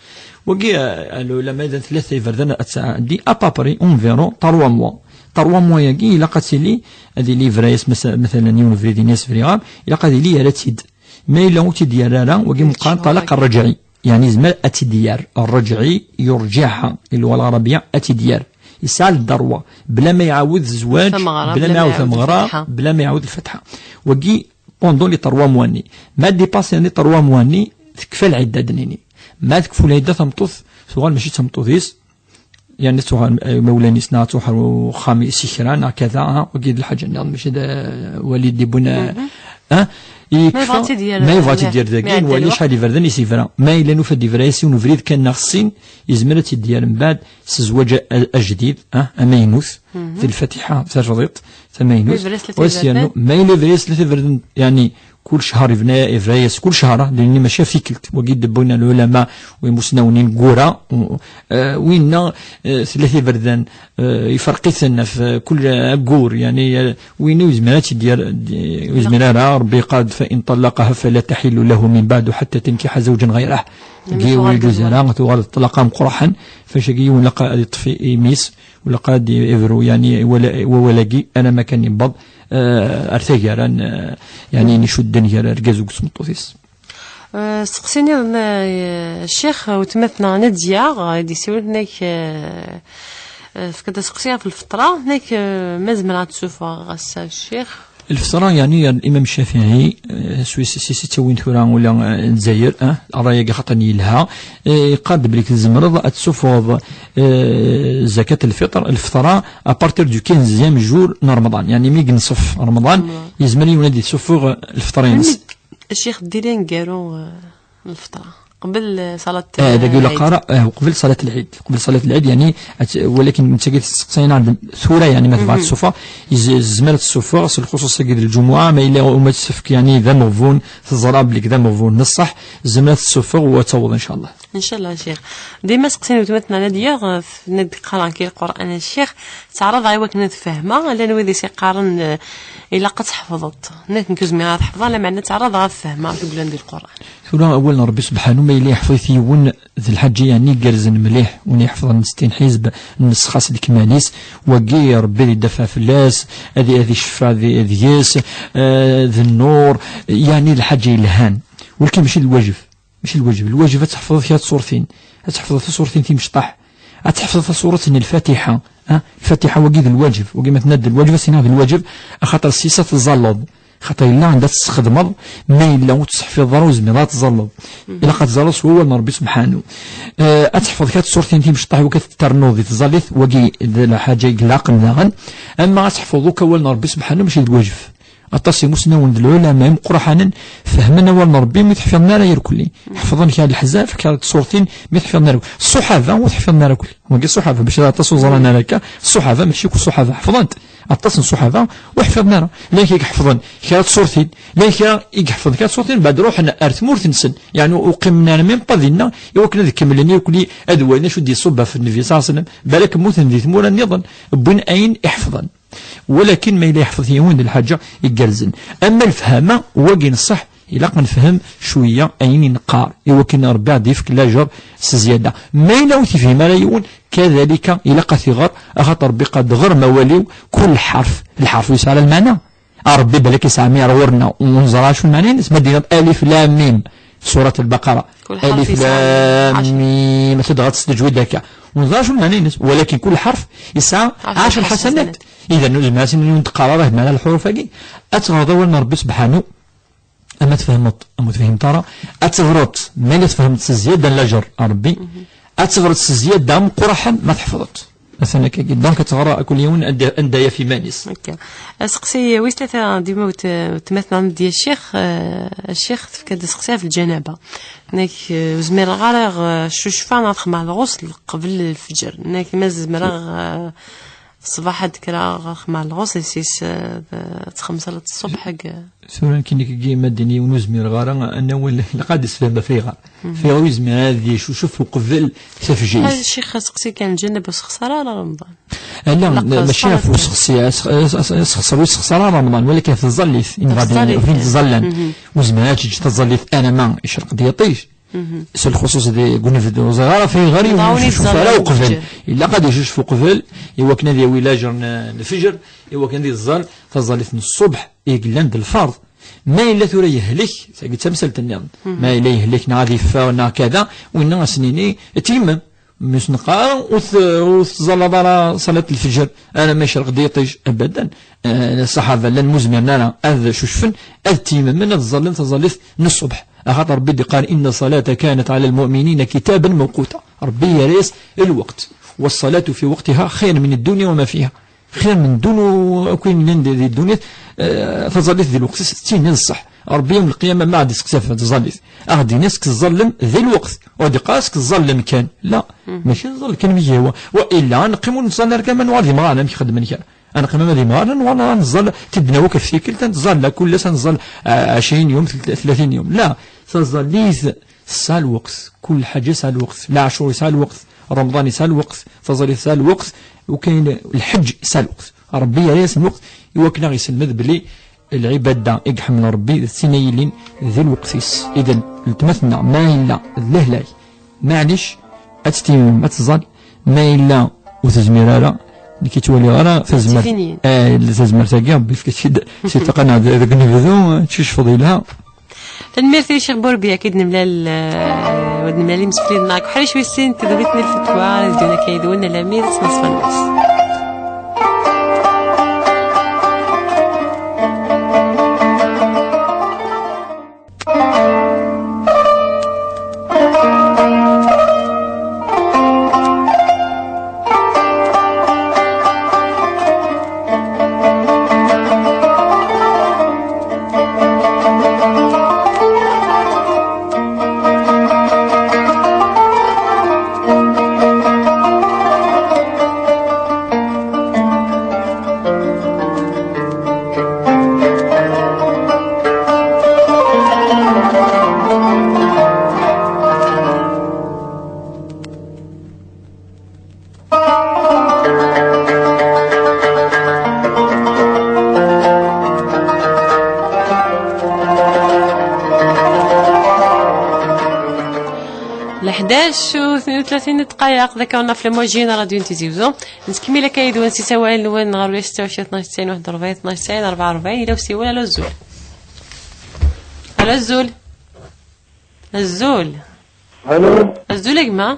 Wagi, eh, lɛulama, idan tlata iberdan ad tɛeddi, à peu près, environ, trois mois. Trois mois-agi, ilaq ad tili, ad yili yebra-yas, masa-, mathalan, yiwen ubrid, ini-as briɣ-am, ilaq ad yili yerra-tt-id. Ma yella ur tt-id-yerra ara, wagi meqqar ṭṭalaq rrajɛi. يعني زعما أتديار الرجعي يرجعها اللغة العربية أتديار. يسعى للدروة بلا ما يعاود الزواج، بلا ما يعاود الفاتحة، بلا ما يعاود الفاتحة. وكي بوندون لي تروا مواني، ما ديباسي لي تروا مواني تكفى العدة دنيني. ما تكفو العدة ثمطوث ثوغال ماشي ثمطوثيس، يعني ثوغال مولانيس نا تروح وخامي سكران كذا، ها، وكيد الحاجة نعم ماشي دا وليد دي بنا، ها، ما يبغى تدير، ما يبغى تدير ذاك، ولي شحال يبردن يسيفرا. ما إلا نوفا ديفرا يسي ونفريد كان ناخ السين، يزمر تدير من بعد سزواج أ-، أجديد، ها، أمينوث، في الفاتحة، في الرضيط، ثمينوث. وسيانو، ما إلا فريس ثلاثة بردن، يعني، كل شهر يبنى إفرايس، كل شهر، لأن ماشي في كلت. وقيد دبونا العلماء ويمسناونين قورا، و-، آه، وينا، آه، ثلاثة بردن، آه، يفرقيثن في كل قور، يعني، آه، وين يزمرات ديال، دي-، يزمرها ربي قاد: "فإن طلقها فلا تحل له من بعد حتى تنكح زوجا غيره". يعني، كي شغل ولد قبل. زرا، تغال الطلاقة مقرحا، فاش كي يولق يطفي إيميس، ولا قاد يبرو، يعني، ولا، وولاقي، أنا ما كان ينبض، آه، أرتاقي، آه، يعني، نشد نجار أرقاز وقسم الطوثيس. آه، سقسيني، آه، الشيخ وتمثنا نديا، آه، دي سيولتناك، آه، آه، فكذا سقسيها في الفطرة، هناك، آه، ما زمرها تسوفها غسا الشيخ. الفطرة، يعني، الإمام الشافعي، آه، سويس، سي ستة وين ثورة ولا، آه، الجزائر، آه، الراية قاعدة يلها، آه، قاد بليك تزمرض أتسوفوض، آه، زكاة الفطر، الفطرة، أبارتير دو كينزيام جور من رمضان، يعني، مي ينصف رمضان، يزمر يولد يسوفوغ الفطرينس. الشيخ ديرين قالوا، آه، الفطرة قبل صلاة، آه، هذا يقول العيد. قرأ، آه، قبل صلاة العيد، قبل صلاة العيد، يعني، أت-، ولكن أنت قلت سقسينا عند ثورة، يعني، ما تبعت الصفة، يز-، زمالة الصفة، سي الخصوص قيد الجمعة، ما إلا وما تسفك، يعني، ذا مغفون، تزرع بليك ذا مغفون، نصح، زمالة الصفة وتوض إن شاء الله. إن شاء الله شيخ. ديما سقسين وتمتنا نادية، آه، في نادي قران كي القرآن الشيخ، تعرض غير وكنا تفهمها، لأن وذي سيقارن، آه، إلا قد حفظت. ناك نكوز مي غاد حفظها، لا معنى تعرض غا فهمها، تقول عندي القرآن. ثورة أول ربي سبحانه ما إلا يحفظ يون ذي الحاجة، يعني، قرزن مليح، وني يحفظ ن ستين حزب، نسخاس ديك ماليس، وقي ربي اللي دفع فلاس، هذه، هذه الشفاء، هذه، هذه ياس، آه، ذي النور، يعني، الحاجة يلهان. ولكن ماشي الواجب، ماشي الواجب. الواجب تحفظ فيها صورتين، تحفظ في صورتين في مشطح، تحفظ في صورة الفاتحة، ها؟ الفاتحة وقي ذي الواجب، وقي ما تناد الواجب، سينا ذي الواجب، خاطر السيسة تزالوض. خاطر إلا عندها تستخدمض، ما إلا وتستحفظ ضروري زميض تزلض. إلا قد زلط هو من ربي سبحانه. آه، أتحفظ كات صورتين تيم شطح وكترنوض تزلط، وقي ذا حاجة يقلاق داغن. أما أتحفظ كوال ربي سبحانه ماشي الواجب. أطاس مسنون العلماء مقرحنا فهمنا وال ربي متحفظنا لا يركلي. حفظن كان الحزاف كانت صورتين متحفظنا لا. الصحابة وتحفظنا لا كلي. وقي الصحابة باش لا تصوزرنا لك. الصحابة ماشي كل الصحابة حفظنت. Aṭas n ṣṣuḥaba ur ḥfiḍen ara. Llan kra i iḥefḍen kra n tṣurtin, llan kra i iḥefḍen kra n tṣurtin, mbeɛd ruḥen ar tmurt-nsen. Yeɛni ur qqimen ara même pas dinna, i wakken ad kemmlen, i wakken ad walin acu d-iṣubb ɣef Nnbi ṣalla Llahu ɛalayhi wa sallam. Balak mmuten di tmura nniḍen, wwin ayen iḥefḍen. Walakin ma yella yeḥfeḍ yiwen d lḥaǧa igerrzen. Ama lefhama, wagi n ṣṣeḥ, ilaq nefhem cwiya ayen i neqqar, i wakken Ṛebbi ad d-yefk lajer s zzyada. Ma yella ur t-yefhim ara yiwen, kadalika ilaq ad t-iɣer, axaṭer Ṛebbi qad ɣer mawal-iw, kul ḥerf, lḥerf yesɛa lmeɛna. A Ṛebbi balak yesɛa meyya ɣur-neɣ, ur neẓra acu lmeɛna-ines, ma d-yenniḍ alif lam mim, surat al-Baqara. Kul ḥerf alif yesɛa lam mim, acu dɣa tettejwid akka. Ur neẓra acu lmeɛna-ines, walakin kul ḥerf yesɛa ɛecra lḥasanat. Idan, ur nezmir ad s-nini ur neqqar ara lmeɛna n lḥuruf-agi. Ad teɣreḍ awal n Ṛebbi subḥanu, ama tfehmeḍ, ama ur tefhimeḍ ara, ad teɣreḍ, ma yella tfehmeḍ s zzyada n lajer a Ṛebbi, ad teɣreḍ s zzyada meqqraḥen ma tḥefḍeḍ. Atan akka. Donc, ad teɣreḍ akul yiwen anda, anda yaf iman-is. Akka. Aseqsi wis tlata dima wet-, wetmatna n Dya Ccix, eh, Ccix tefka-d aseqsi ɣef lǧanaba. Nek, eh, ur zmireɣ ara, eh, ccucfa neɣ ad xemmeɣ lɣusl qbel lfeǧr. Nek ma zemreɣ, eh, ṣṣbeḥ ad d-kkreɣ xemmeɣ lɣusl, sis, eh, ad txemmseḍ ṣṣbeḥ, eh. Tura nekk, nekk deg yimadden yiwen ur zmireɣ ara, ad nawel, ilaq ad isfehma fayɣer. Fayɣer ur yezmir ara ad yeccucef uqbel tafejrit. Hada ccix aseqsi kan, lǧanaba ur sexṣar ara Remḍan. Ala, mačči ɣef useqsi, as-, as-, as-, asexṣer ur yessexṣar ara Remḍan, walakin teẓẓallit. Inɣa din, teẓẓallit. Ur zmireɣ ara ad teǧǧ taẓallit, ana ma icreq-d yiṭij. S lxuṣuṣ deg unebdu, ur ẓriɣ ara fayɣer ur yeccucef ara uqbel. Ilaq ad yeccucef uqbel, i wakken ad yawi lajer n, n lfeǧr, i wakken ad iẓẓal taẓallit n ṣṣubḥ, i yellan d lferḍ. Ma yella tura yehlek, tagi d tamsalt nniḍen. Ma yella yehlek neɣ ad yeffeɣ neɣ kada, winna ad s-nini, timmem. Mi s-neqqar, ur t-, ur tettẓallaḍ ara ṣalat lefjer, ara ma yecreq-d yiṭij, abadan. Eh, ṣṣaḥaba llan ur zmiren ara ad cucfen, ad ttimemen, ad ẓẓallen taẓallit n ṣṣbeḥ. Axaṭer Rebbi d-iqqar, إن الصلاة كانت على المؤمنين كتابا موقوتا. Rebbi yerra-yas lweqt. والصلاة في وقتها خير من الدنيا وما فيها. Xir n ddun u-, akk ayen yellan di, di ddunit, eh, taẓallit di lweqt-is d tin i d ṣṣeḥ. Rebbi yawm lqiyama ma ɣ-d-iseqsi ɣef tẓallit, a ɣ-d-yini ask tẓallem di lweqt, ur d-iqqar ask tẓallem kan. La, mačči tẓall kan mi yehwa. Wa illa, ad neqqim ur nettẓall ara kan ma nuɣal d imɣaren amek xeddmen kra. Ad neqqim ama d imɣaren, nuɣal ad nettẓall, tiddnawa akk ɣef tikkelt, ad nettẓall kul ass, ad nettẓall, eh, ɛecrin yum, tl-, tlatin yum. La, taẓallit tesɛa lweqt, kul lḥaǧa yesɛa lweqt, leɛcur yesɛa lweqt, remḍan yesɛa lweqt, taẓallit tesɛa lweqt, u kayen lḥeǧǧ yesɛa lweqt. Rebbi yerra-yasen lweqt i wakken a ɣ-yesselmed belli lɛibada i iḥemmel Rebbi d tin ay yellin di lweqt-is. Idan, letma-tneɣ ma yella d lehlak, maɛlic, ad tettimem, ad teẓẓal, ma yella ur tezmir ara, nekk ur ttwaliɣ ara tazmert. Tifinin. Eh, tazmert-agi, Rebbi yefka-tt-id si ṭṭaqa-nneɣ d-, deg unebdu, eh, ticfeḍ yelha. Tanemmirt i Ccix Burbi, akka i d-nemlal, eh, wa d-nemlal imsefliden-nneɣ deg uḥric wis sin n tedwilt n lfetwa, ad d-yun akka yid-wen alammi d ttnaṣfa n wass. Leḥdac u tnin u tlatin n ddqayeq, d akka ɣef lamwajin n Radio Tizi Uzzu. Nettkemmil akka yid-wen s isawalen-nwen ɣer ula setta u ɛecrin, tnac tesɛin, waḥed u rebɛin, tnac tesɛin, rebɛa u rebɛin. Yella usiwel, alo azul. Alo azul. Azul. Alo. Azul a gma.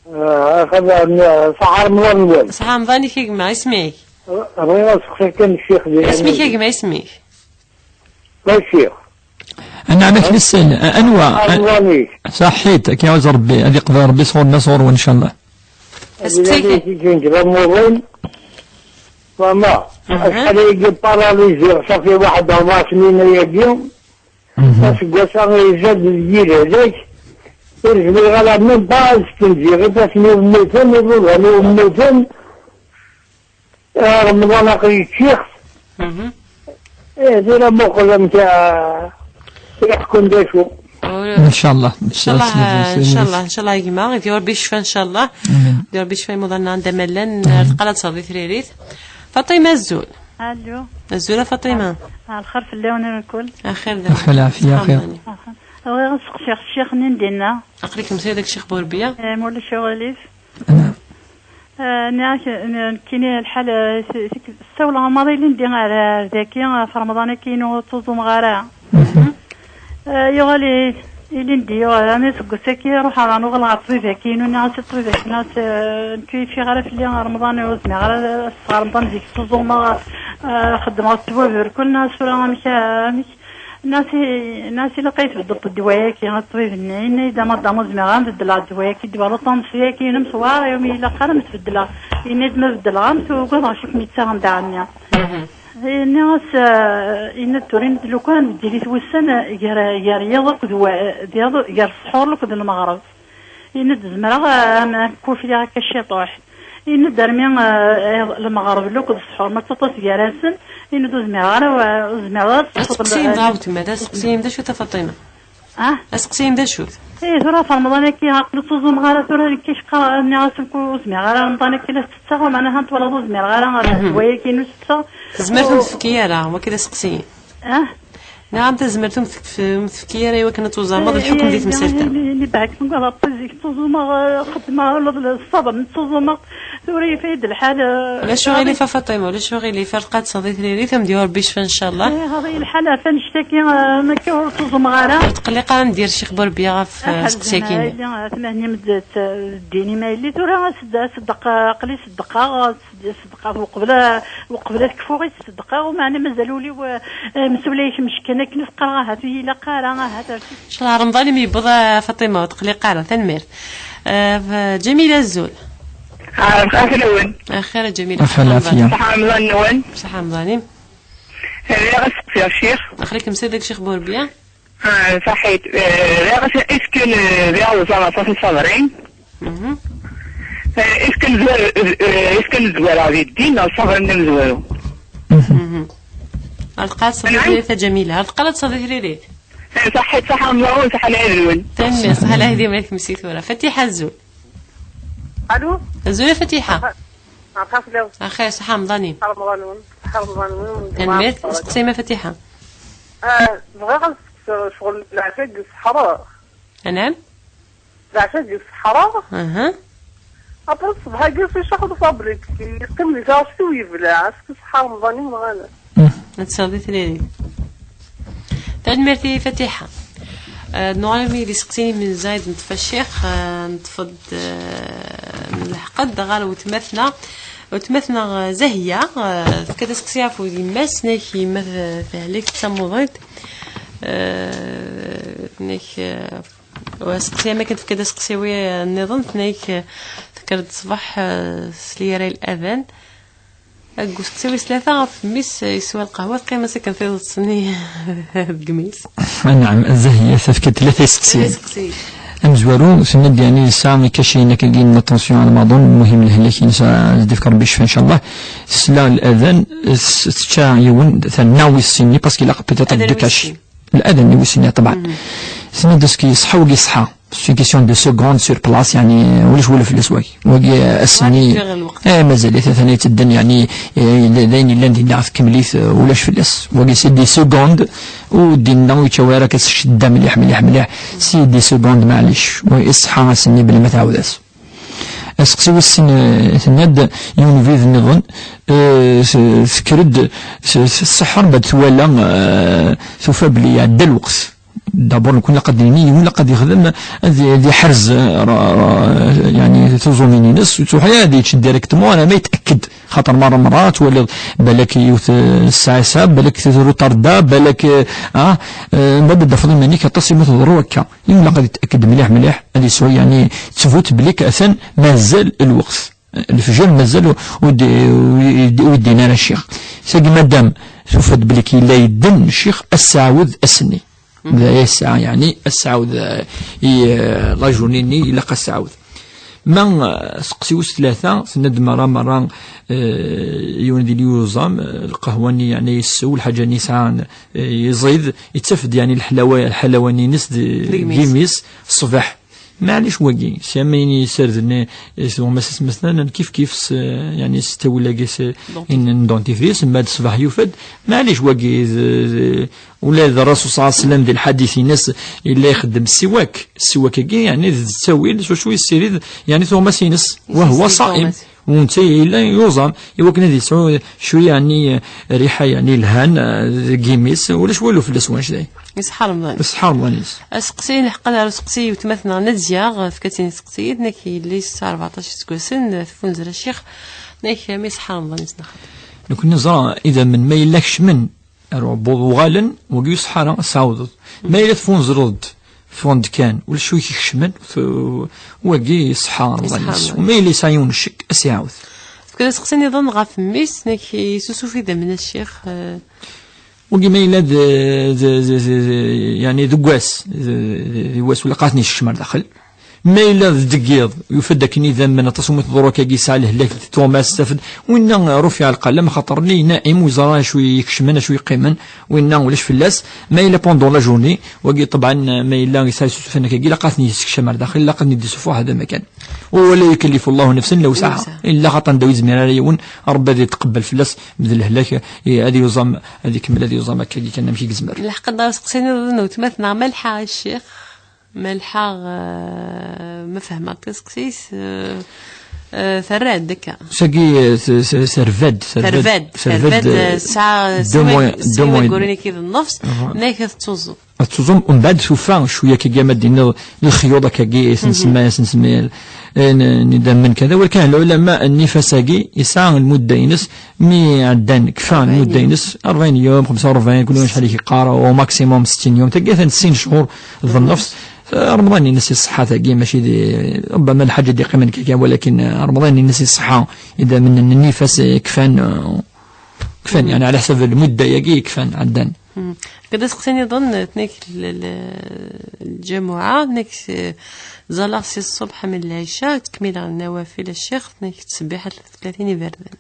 Ah, xabar, ah, ṣaḥa Remḍan-nwen. Ṣaḥa Remḍan-ik a gma, isem-ik? Bɣiɣ ad seqsiɣ kan ccix di Isem-ik a gma, isem-ik? Ma ccix. Anɛam-ak nessen, a-, anwa? Remḍan-ik. Saḥḥit, ad k-iɛuz Rebbi, ad iqbel Rebbi sɣur-nneɣ sɣur-wen, ncallah. Aseqsi-k. Ad iǧǧen kra n wuḍin. Wama, aha, acḥal ayagi paraliziɣ, safi waḥed rebɛa snin ayagi. Mhm. Aseggas-a izad deg-i lehlak, ur zmireɣ ara même pas ad skenziɣ, ifassen-iw mmuten, iḍudan-iw mmuten, eh, Remḍan aql-i ččiɣ-t. Mhm. Eh, tura muqel amek, ah, iḥekkun d acu. Ur- Ncallah, Ncallah, ncallah, ncallah, ncallah, a gma, ad yawi Rebbi ccfa, ncallah. Amin. Ad yawi Rebbi ccfa i imuḍan-nneɣ d amellal, amin, ar tqala tserḍi tririt. Faṭima, azul. Alo. Azul a Faṭima. Ah, lxir fell-awen mkul. Axir d Axir, lɛafiya, axir. Bɣiɣ ad seqsiɣ ccix-nni n dinna. Aql-ikem sya deg Ccix Burbiya? Eh, ma ulac aɣilif. Naɛam. Eh, nniɣ-ak, n-, nekkini lḥal, eh, s-, s-, ssawleɣ maḍi ilindi ar, ar daki, ɣef Remḍan-agi-inu ur ttuẓumeɣ ara. Mhm. Eh, yuɣal i-, ilindi, yuɣal, armi seg wass-agi ruḥeɣ ɣer nuɣal ɣer ṭṭbib-agi-inu, nniɣ-as i ṭṭbib-agi, nniɣ-as, eh, nekk ur yeffiɣ ara fell-i Remḍan, ur zmireɣ ara ad ssɣer Remḍan zik ttuẓumeɣ, eh, xeddmeɣ ttwaberkul, nniɣ-as tura amek, amek, nniɣ-as i, nniɣ-as ilaq ad tbeddeḍ ddwa-agi, a ṭṭbib-nni, yenna-yi-d a madam ur zmireɣ ara ad beddleɣ ddwa-agi, ddwa luṭansi-agi-inu meswaṛ, imi ilaq ara ad t-beddleɣ, yenna-yi-d ma beddleɣ-t ugadeɣ acu kem-yettaɣen daɣenni. Mhm. Yenna-as, eh, yenna-d tura, yenna-d lukan beddel-it wussan, eh, gar, gar yiḍ akked wa-, d yiḍ, gar ṣṣḥur akked lmeɣreb. Yenna-d zemreɣ, eh, am, am kufliɣ akka ciṭuḥ. Yenna-d armi, eh, iḍ, lmeɣreb akked ṣṣḥur, ma d taṭas gar-asen, yenna-d ur zmireɣ ara, eh, ur zmireɣ ara ad teṭṭfeḍ. Aseqsi-im dɣa a weltma, d aseqsi-im d acu-t a Faṭima? Ah? Aseqsi-im d acu-t? Eh, tura ɣef Remḍan-agi, aql-i ur ttuẓumeɣ ara tura, nekk acqa nniɣ-asen ur zmireɣ ara Remḍan-agi la tetteɣ, meɛna ha twalaḍ ur zmireɣ ara ɣer ddwa-agi-inu tetteɣ. Tezmer ur tefki ara, wagi d aseqsi. Ah? Nɛam, tazmert ur m-tekf-, ur m-tefki ara i wakken ad tuẓameḍ lḥukm di temsalt-a. Li, li, li baɛek, la prise, ttuẓumeɣ, eh, xeddmeɣ, la, la, ṣṣabem, ttuẓumeɣ, tura yefka-yi-d lḥal, eh, ulac aɣilif a Faṭima, ulac aɣilif, ar tqad tesɛiḍ i tririt, am d-yuɣ Rebbi ccfa, ncallah. Eh, hada i lḥal, ɣef annect-agi, eh, nekk ur ttuẓumeɣ ara. Ur tqelliq ara, ad m-d-yerr Ccix Burbiya ɣef, eh, asteqsi-agi-nni. Aḥzen, eh, tmehnim d, d ddin-im a yelli, tura as-d-, as-d-, aql-i sedqeɣ, Ṣedqeɣ uqbel, uqbel ad kfuɣ i ṣedqeɣ, u meɛna mazal ul-iw, eh, msewlay-ik mecken akken ad qqareɣ ahat ur ilaq ara, ahat ar Ncallah Remḍan imi yewweḍ, a Faṭima, ur tqelliq ara, tanemmirt. Eh, f-, Ǧamila, azul. Ah, axir-awen. Axir a Ǧamila, ɣef lɛafiya. Ṣaḥa Remḍan-nwen. Ṣaḥa Remḍan-im. Eh, riɣ ad steqsiɣ ccix. Aql-ikem s Ccix Burbiya. Ah, saḥit. Eh, riɣ ad, est-ce que, eh, riɣ ad uẓameɣ aṭas i ṣṣabrin. Mhm. Eh, est-ce que nezwar, eh, est-ce que nezwar di ddin neɣ ṣṣabr-nni amezwaru? Mhm. Ar tqaɛed ṣṣabr, a Ǧamila, ar tqaɛed ṣṣabr i tririt. Eh, saḥit, ṣaḥa Remḍan, ṣaḥa lɛid-nwen. Tanemmirt, ṣaḥa lɛid-im, ad kem-si tura. Fatiḥa, azul. Alu? Azul a Fatiḥa. Axa-, axa fell-awen. Axir, ṣaḥa Remḍan-im. Ṣaḥa Remḍan-nwen, ṣaḥa Remḍan-nwen. Tanemmirt, steqsi-m a Fatiḥa. Ah, bɣiɣ ad steqsiɣ ccɣel leɛca deg useḥra. Anɛam? Leɛca deg useḥra. Aha. Après ṣṣbeḥ-agi s icax lfabrik, yeqqim di taɣect-iw yebleɛ, est-ce que ṣṣeḥa Remḍan-im neɣ ala? Ad tesɛuḍ i tniri. Tanemmirt i Fatiḥa. Eh, nuɣal mi d iseqsiyen n Zayd neṭṭef a ccix, eh, neṭṭef-d, eh, nleḥq-d ɣer wetma-tneɣ. Wetma-tneɣ, eh, Zahya, eh, tefka-d aseqsi ɣef yemma-s, tenna-k yemma t-, tehlek d tamuḍint. Eh, tenna-k, eh, Wa aseqsi am akken tefka-d aseqsi wi nniḍen, tenna-k, eh, tekker-d ṣṣbeḥ, eh, s lyara i ladan. Deg useqsi wis tlata ɣef mmi-s, eh, yeswa lqahwa, teqqim-as akken tiḍeṭ-nni deg imi-s. Anɛam, Zahya tefka-d tlata iseqsiyen. Tlata iseqsiyen. Amezwaru, tenna-d yeɛni yesɛa ikaciyen akkagi n la tension almaḍun, lmuhim lehlak-ines ad d-ifk Rebbi ccfa ncallah. Tesla ladan, s-, tečča yiwen, terna wis sin-nni, parce que ilaq peut-être ad d-tečč. Ladan wis sin, ṭebɛen. Tenna-d est-ce que yeṣḥa wagi yeṣḥa. C'est une question de seconde sur place, yeɛni ulac walu fell-as wagi. Wagi, eh, ass-nni, eh, mazal-it atan yettedden, yeɛni, eh, d ayen yellan dinna tkemmel-it, eh, ulac fell-as. Wagi c'est des secondes, u dinna ur yečča ara akka s ccedda mliḥ, mliḥ, mliḥ. C'est des secondes, maɛlic. Wagi iṣḥa ass-nni bla ma tɛawed-as. Aseqsi wis sin, eh, tenna-d yiwen ubrid nniḍen, eh, s-, tekker-d s-, s-, tseḥḥer, bad twala, eh, tufa belli iɛedda lweqt. D'abord, nekni ilaq ad d-nini, yiwen ilaq ad yexdem, ad y-, ad iḥrez, eh, ra-, ra-, yeɛni, tiẓumin-ines, ur yettruḥ ara ad yečč directement, ara ma yetأكد. Xaṭer merra, merra, twaliḍ, balak yiwet, eh, ssaɛa, balak retarda, balak, eh, ah, eh, mbaɛd ad d-tafeḍ iman-ik aṭas imi tḍerru akka. Ilaq ad yetأكد mliḥ, mliḥ, ad yesɛu, yeɛni, ttbut belli atan mazal lweqt. Lefjer mazal ur d-, ur d-, ur d-yenni ara ccix. Tagi, madam, tufa-d belli yella yedden ccix, ad s-tɛawed ass-nni. D aya yesɛa, yeɛni, ad s-tɛawed, eh, i, eh, la journée-nni, ilaq ad s-tɛawed. Ma, eh, seqsi wis tlata, tenna-d merra, merra, eh, yiwen di lyuẓam, eh, lqahwa-nni, yeɛni, yessew, lḥaǧa-nni yesɛan, eh, iẓid, yettaf-d, yeɛni, leḥlawa-, lḥalawa-nni-ines d-, deg imi-s, ṣṣbeḥ. Maɛlic wagi, si am ayen yessarden i, i tuɣmas-is, meslan, kif kif s, yeɛni, s ttawil-agi s, n dentifrice, mbaɛd ṣṣbeḥ yufa-d, maɛlic wagi, d, d, ula d Rasul ṣalla Llahu ɛalayhi wa sallam di lḥadit-ines, yella ixeddem ssiwak, ssiwak-agi, yeɛni, d ttawil, s wacu yessirid, yeɛni, tuɣmas-ines, wahwa ṣaim. U netta yella yuẓam, i wakken ad yesɛu cwiya, yeɛni, rriḥa, yeɛni, yelhan, eh, deg imi-s, ulac walu fell-as wanect-a. Iṣeḥḥa Remḍan. Iṣeḥḥa Remḍan-is. Aseqsi, nḥeqqen ar useqsi n wetma-tneɣ Nazya, eh, tefka-tt-in iseqsiyen, tenna-k yelli-s tesɛa rbeɛṭac iseggasen, eh, teffunzer a ccix, tenna-k, eh, mi iṣeḥḥa Remḍan-is neɣ xaṭi. Nekni neẓra idammen ma yella kecmen, ar uɛebbuḍ uɣalen, wagi ur iṣeḥḥa ara, ad s-tɛawdeḍ. Ma yella tfunzreḍ-d, ffɣen-d kan, ulac wi k-ikecmen, tu-, wagi iṣeḥḥa Remḍan-is. Iṣeḥḥa Remḍan. U ma yella yesɛa yiwen n ccek, ad s-iɛawed. Tefkiḍ aseqsi nniḍen ɣef mmi-s, tenna-k yessusuf idammen a ccix, eh. Wagi ma yella d, d, d, d, d, yeɛni deg wass, d, d, d wass ula qqaten yekcem ar daxel. Ma yella d deg yiḍ, yufa-d akken idammen aṭas umi teḍru akka yesɛa lehlak, tuɣmas tafed, winna rufiɛ lqalam, xaṭer nni naim ur yeẓra acu i ikecmen, acu yeqqimen, winna ulac fell-as. Ma yella pendant la journée, wagi ṭebɛen, ma yella yesɛa isusufan akka, ilaq ad ten-yessekcam ar daxel, ilaq ad ten-id-isufuḥ, hada ma kan. Wa la yukallifu Allahu nafsan illa wusɛaha. Illa xaṭer anda ur yezmir ara yiwen, Rebbi ad yetqebbel fell-as, d lehlak, i, ad yuẓam, ad ikemmel ad yuẓam akka kan amek i yezmer. Lḥeqq ad aɣ-seqsin iḍ n weltma-tneɣ Malḥa, a ccix. Malḥa, eh, ma fehmeɣ taseqsit, eh, eh, terra-d akka. Sagi, eh, s-, s-, terva-d, terva-d, terva-d, terva-d, eh, eh, tesɛa deux mois, deux mois et demi. Wagguren-agi d nnefs, nnek tettuẓum. Ad tettuẓum, umbeɛd tufa cwiya akkagi, ama d-tiniḍ lexyuḍ akkagi, i sen-semma, i sen-semma, eh, n-, n idammen kada. Walakin lɛulama, nnifas-agi yesɛa lmudda-ines, mi ɛeddan, kfan lmudda-ines, rebɛin yum, xemsa u rebɛin, kul acḥal i k-yeqqar, au maximum settin yum, tagi atan sin cchur d nnefs. Remḍan-ines iṣeḥḥa tagi, mačči d, ربما lḥaǧa d-yeqqimen kaka, walakin, eh, Remḍan-ines iṣeḥḥa, idammen n nnifas, eh, kfan, eh, kfan, yeɛni, ɛla ḥsab lmudda-yagi kfan, ɛeddan. Akka d aseqsi niḍen, tnek l-, l-, lǧamuɛa, tnek s-, ẓẓaleɣ si ṣṣubḥ am lɛica, ttekmileɣ nnawafil a ccix, tnek ttṣebbiḥat tlatin iberdan.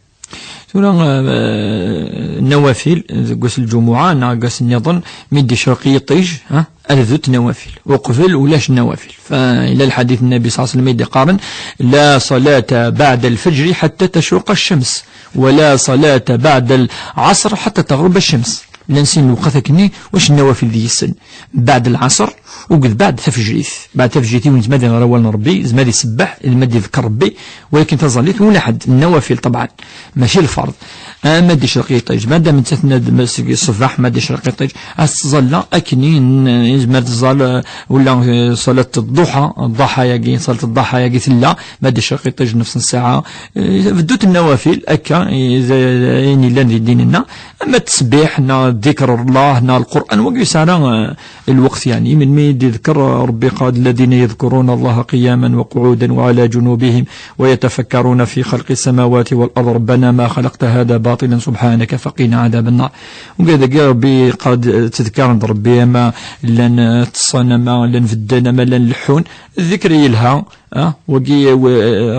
Tura, eh, nnawafil, deg wass n lǧumuɛa, neɣ deg wass nniḍen, mi d-icreq yiṭij, ha, ad dut nnawafil. Uqbel ulac nnawafil. Fa ila lḥadit n Nnabi ṣalla Llahu ɛalayhi wa sallam i d-iqqaren: "La ṣalata baɛda lfajri ḥatta tacruqa ccams, wa la ṣalata baɛda lɛaṣr ḥatta taɣruba ccams." Llan sin lewqat akkenni, wac nnawafil deg-sen? Baɛd lɛaṣr, u d baɛd tafejrit. Baɛd tafejrit, yiwen zma ad iɣer awal n Rebbi, zma ad isebbeḥ, zma ad iḍekker Rebbi, walakin taẓallit, ula ḥedd, nnawafil, ṭebɛan. Mačči lferḍ. Ama d-icreq yiṭij, ma dam nettat-nna d-, ma seg ṣṣbeḥ, ma d-icreq yiṭij, ad tettẓalla akkenni, n-, yezmer tẓall, eh, ula, eh, ṣalat ḍḍuḥa, ḍḍaḥa-yagi, ṣalat ḍḍaḥa-yagi tella, ma d-icreq yiṭij nnefṣ n ssaɛa, eh, beddut nnawafil, akka, eh, z-, ayen yellan di ddin-nneɣ, ama ttesbiḥ, neɣ dikr Allah, neɣ Lqur'an, wagi yesɛa, eh, lweqt, yeɛni, melmi i d-iḍker Rebbi, qal: "الذين يذكرون الله قياما وقعودا وعلى جنوبهم ويتفكرون في خلق السماوات والأرض ربنا ما خلقت هذا باطلا سبحانك فقنا عذاب النار." Wagi dagi Rebbi qal, ttedkaren-d Rebbi, ama llan, eh, ṭṭsen, ama llan bedden, ama llan leḥḥun. Dikr yelha, ah, wagi, eh,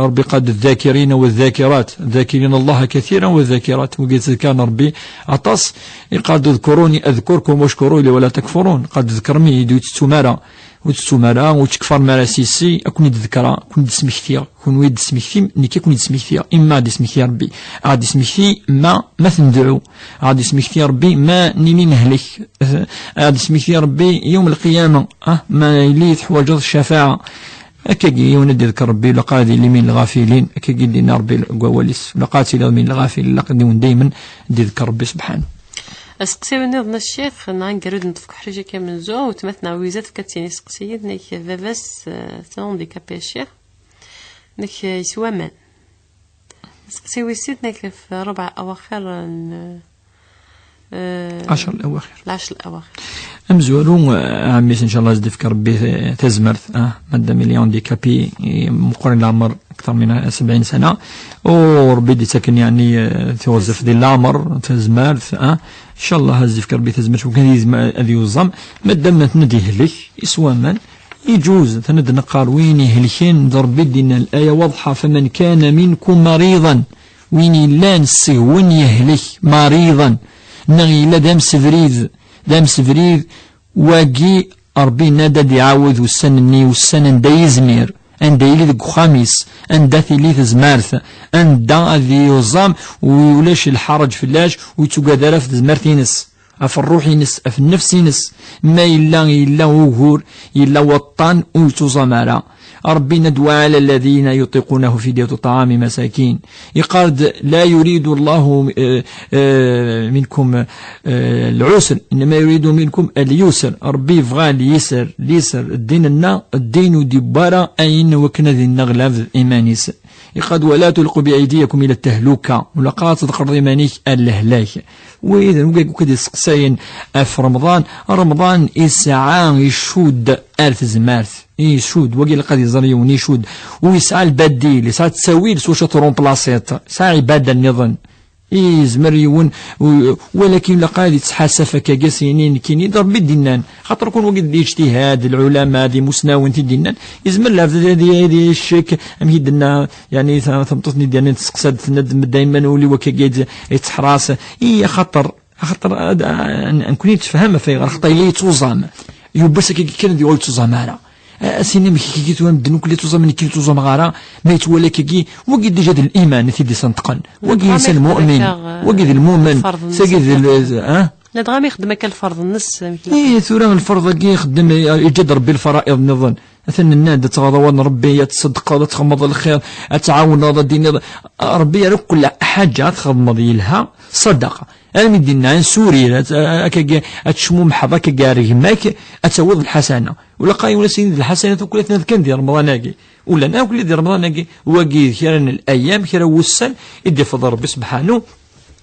Rebbi qal: "الذاكرين والذاكرات، الذاكرين الله كثيرا والذاكرات." Wagi ttedkaren Rebbi aṭas, iqal: "اذكروني أذكركم واشكروا لي ولا تكفرون." Qal: "Ḍekrem-iyi, ur tettum ara, ur tettum ara, ur ttekfarem ara s yessi, ad ken-id-ḍekreɣ, ad ken-id-smektiɣ. Kunwi ad d-tesmektim, nekk ad ken-id-smektiɣ." Imma ad d-ismekti Rebbi, ad d-ismekti ma, ma tendɛu, ad d-ismekti Rebbi ma nini nehlek, ad d-ismekti Rebbi yawm lqiyama, ah, ma yili teḥwaǧeḍ ccafaɛa. Akkagi, yiwen ad d-iḍker Rebbi, ilaq ad yili min lɣafilin, akkagi d-yenna Rebbi deg wawal-is, ilaq ad tiliḍ min lɣafilin, ilaq ad yiwen daymen ad d-iḍker Rebbi subḥanu. Aseqsi nniḍen a ccix, neɣ aneggaru d-neṭṭef deg uḥric akka amenzu, weltma-tneɣ Luiza tefka-d sin iseqsiyen, nek baba-s, eh, atan handicapé a ccix, nek, eh, yeswa aman. Aseqsi wis sin, nek f-, rebɛa awaxir n, eh, ɛecr awaxir. Lɛecr awaxir. Amezwaru, eh, ɛemmi-s, ncallah, ad s-d-ifk Rebbi ta-, tazmert, ah, madam il est handicapé, eh, meqqer leɛmer, akter min sebɛin sana, u Rebbi d-ittaken, yeɛni, eh, tiɣzef di leɛmer, tazmert, ah, ncallah, ad s-d-ifk Rebbi tazmert, wakken yezmer ad yuẓam, madam aten-d yehlek, yeswa aman, iǧuz, aten-d neqqar, win ihelken, d Rebbi d-yenna, الآية واضحة: "فمن كان منكم مريضا." Win yellan seg-wen yehlek, مريضا, neɣ yella d amsebrid, d amsebrid, wagi Rebbi yenna-d ad iɛawed ussan-nni, ussan anda yezmir, anda yili deg uxxam-is, anda tili tezmert, anda ad yuẓam, u ulac lḥareǧ fell-as, ur yettugad ara ɣef tezmert-ines, ɣef ṛṛuḥ-ines, ɣef nnefs-ines. Ma yella, yella ugur, yella waṭṭan ur yettuẓam ara. Ṛebbi yenna-d: "وعلى الذين يطيقونه فدية طعام مساكين." Iqqar-d: "لا يريد الله, eh, eh, منكم, eh, العسر، إنما يريد منكم اليسر." Ṛebbi yebɣa lyisr, lyisr. Ddin-nneɣ, ddin ur d-yewwi ara ayen wakken ad inneɣlab iman-is. Iqqar-d: "ولا تلقوا بأيديكم إلى التهلكة." Ur ilaq ara ad tḍeqqreḍ iman-ik ar lehlak. Wid, wid akk i d-iseqsayen ɣef Remḍan, Remḍan isɛa, icudd ar tezmert. Icudd, wagi ilaq ad iẓer yiwen, icudd. U yesɛa lbadil, yesɛa ttawil s wacu ad trumplaṣiḍ. Yesɛa ibada nniḍen. Yezmer yiwen, u-, walakin ilaq ad yettḥasaf akkagi, s-yini nekkini d Ṛebbi i d-innan. Xaṭer kun wagi d ijtihad, lɛulama, d imusnawen i d-innan. Yezmer lɛebd ad, ad, ad yeccek, amek i d-tenna, yani, ta-, tameṭṭut-nni d-, yani, tesseqsa-d, tenna-d, "Dayman ul-iw akkagi yett-, yetteḥras." I, axaṭer, axaṭer, ad, a-, a-, nekkni nettefham ɣef ayɣer, axaṭer yella yettuẓam. Yubbes akkagi kan ad yuɣal yettuẓam ara. A-, a s-inin amek akka tura medden akk la ttuẓamen, nekk ur ttuẓameɣ ara, ma yettwali akkagi, wagi déjà d liman i t-id-isenṭqen. Wagi insan mu'min, wagi d lmumen, tagi d l-, ah? Ladɣa mi ixeddem akka lferḍ-nnes, amek i, tura lferḍ-agi ixeddem, yeǧǧa-d Ṛebbi lfara'iḍ nniḍen. Atan nenna-d ad tɣaḍ awal n Ṛebbi, ad tṣeddqeḍ, ad txedmeḍ lxir, ad tɛawneḍ, ad d-tiniḍ, Ṛebbi yerra kull ḥaǧa ad txedmeḍ yelha, ṣṣadaqa. Armi d-inna, ad surir, ad, ad, akkagi, ad tecmumḥeḍ, akkagi ar gma-k, ad tawiḍ lḥasana. Ulaqa yiwen ass-ini d lḥasana, tukklat kan di Remḍan-agi. Ula akk di Remḍan-agi, wagi d kra n layam, kra n wussan, i d-ifeḍ Ṛebbi sebḥanu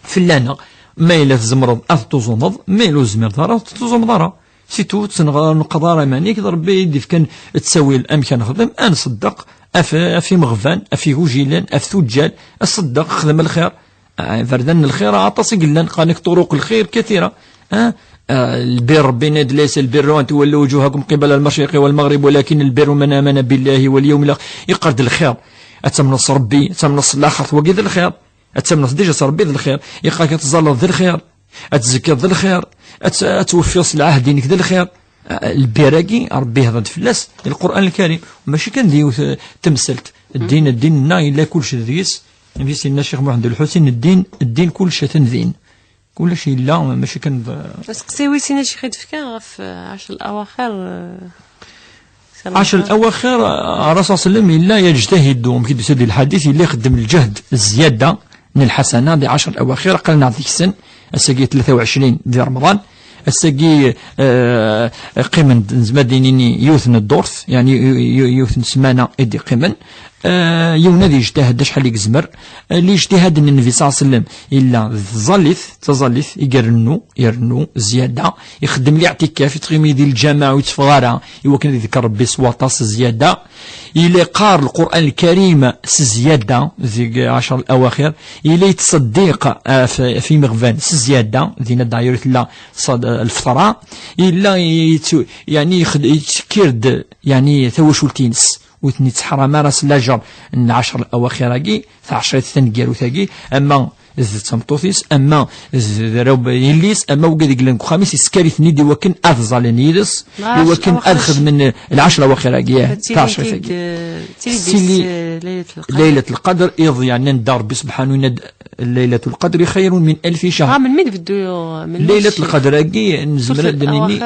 fell-aneɣ. Ma yella tzemreḍ ad tuẓumeḍ, ma yella ur tezmireḍ ara, ur tettuẓumeḍ ara. Situ, ur neqḍa ara iman-ik, d Ṛebbi i d-ifkan ttawil amek ad nexdem, ad nṣeddeq, af, af imeɣban, af igujilen, af tuǧǧal, ad ṣeddeq, xdem lxir. Ah, iberdan n lxir aṭas i yellan, qqaren-ak طرق الخير كثيرة. Ah, ah, lbir Ṛebbi yenna-d, "ليس البر أن تولوا وجوهكم قبل المشرق والمغرب ولكن البر من آمن بالله واليوم الآخر." Yeqqar-d lxir. Ad tamneḍ s Ṛebbi, ad tamneḍ s laxert, wagi d lxir. Ad tamneḍ déjà s Ṛebbi d lxir. Yeqqar-ak ad tẓalleḍ d lxir. Ad tzekkiḍ d lxir. Ad t-, ad tweffiḍ s lɛahd-inek d lxir. Ah, lbir-agi, Ṛebbi ihḍer-d fell-as di Lqur'an Lkarim. Mačči kan d yiwet, eh, temselt. Ddin, ddin-nneɣ yella kullec deg-s. Amek i s-yenna Ccix Muḥend Lḥusin, ddin, ddin kullec atan din. Kullec yella, mačči kan d... Aseqsi wis sin, a Ccix, i d-tefka ɣef, eh, ɛecr lawaxir, eh, ɛecr lawaxir, eh, Rasul sallam yella yejtahidu, amek i d-tusa di lḥadit, yella ixeddem lǧehd, zzyada n lḥasana di ɛecr lawaxir, aql-aneɣ deg-sen, ass-agi tlata u ɛecrin di Remḍan, ass-agi, eh, qqimen-d, nezmer ad d-nini, yiwet n ddurt, yani, y-, y-, yiwet n ssmana i d-iqqimen, Eh, yiwen ad yejtahad acḥal i yezmer. Eh, lijtihad n Nnbi ṣalla Llahu ɛalayhi wa sallam, yella d tẓallit, d taẓallit i irennu, irennu zzyada, ixeddem liɛtikaf, yettɣimi di lǧameɛ ur yetteffeɣ ara, i wakken ad iḍekkeṛ Ṛebbi s waṭas zzyada. Yella yeqqar Lqur'an Lkarim s zzyada, deg ɛecr lawaxir. Yella yettṣeddiq, eh, f-, f imeɣban s zzyada, dinna d'ailleurs tella ṣad-, lfeṭra. Yella yettu-, yani yexd-, yettekkir-d, yani tawacult-ines. Ur ten-itteḥram ara s lajer n lɛecr awaxir-agi, taɛecrit taneggarut-agi, ama d tameṭṭut-is, ama d arraw n yelli-s, ama wigad i yellan deg uxxam-is, yeskar-iten-id i wakken ad ẓallen yid-s, i wakken ad xedmen lɛecr awaxir-agi, eh, taɛecrit-agi. Tili, eh, tili, Laylat Lqadr, iḍ, yeɛni, anda Ṛebbi Subḥanu yenna-d, Laylat Lqadr xayrun min alfi cahr. Ah, melmi d-beddu, melmi Laylat Lqadr-agi, nezmer ad d-nini,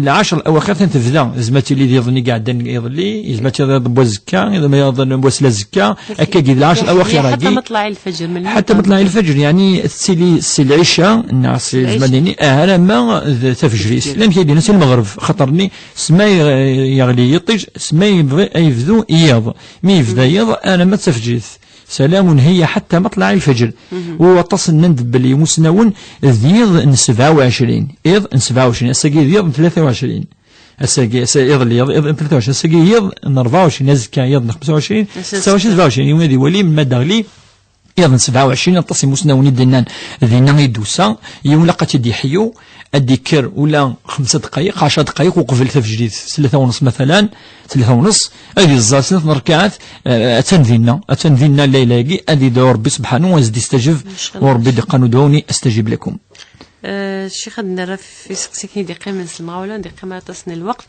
lɛecr awaxir atan tebda, yezmer ad tili d iḍ-nni i iɛeddan iḍelli, yezmer ad tili d iḍ n wazekka, yezmer ad tili d iḍ n waslazekka, akkagi d lɛecr awaxir-agi. Ḥatta maṭlaɛ lfajr, melmi? Ḥatta maṭlaɛ lfajr, yani tettili si lɛica, neɣ si, yezmer ad nini, ah, alamma d tafejrit. Llan kra d-yennan si lmeɣreb, xaṭer-nni, sma yeɣli yiṭij, sma yebɣi ad yebdu yiḍ. Mi yebda yiḍ, alamma d tafejrit. Salamun hiya ḥatta maṭlaɛ lfajr. U waṭas nnan-d belli imusnawen d yiḍ n sebɛa u ɛecrin. Iḍ n sebɛa u ɛecrin. Ass-agi d yiḍ n tlata u ɛecrin. Ass-agi, ass-, iḍelli, iḍ, iḍ n tlata u ɛecrin. Ass-agi yiḍ n rebɛa u ɛecrin. Azekka yiḍ n xemsa u ɛecrin. Setta u ɛecrin, sebɛa u ɛecrin. Yiwen ad iwali, ma d-aɣli, iḍ n sebɛa u ɛecrin, aṭas imusnawen i d-nnan dinna i d-tusa. Yiwen laqat i d-iḥyu, ad d-ikker ula xemsa dqayeq, ɛecra dqayeq uqbel tafejrit, s tlata u nṣ matalan, tlata u nṣ, ad iẓẓal snat n rkaɛat, eh, atan dinna, atan dinna llayla-agi, ad idɛu Ṛebbi Subḥanu, ad s-d-istajeb, u Ṛebbi d-iqqan, "Udɛuni astajib lakum." Eh, Ccix, ad nerr ɣef iseqsiyen i d-iqqimen s lemɣawla, d-iqqim aṭas n lweqt.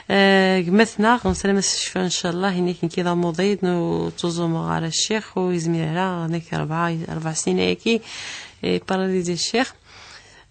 Eh, gma-tneɣ, neslam-as ccfa, ncallah, inek nekki d amuḍin, ur ttuẓumeɣ ara Ccix, ur yezmir ara, nekk rebɛa, rebɛa snin ayagi, eh, paralysé Ccix.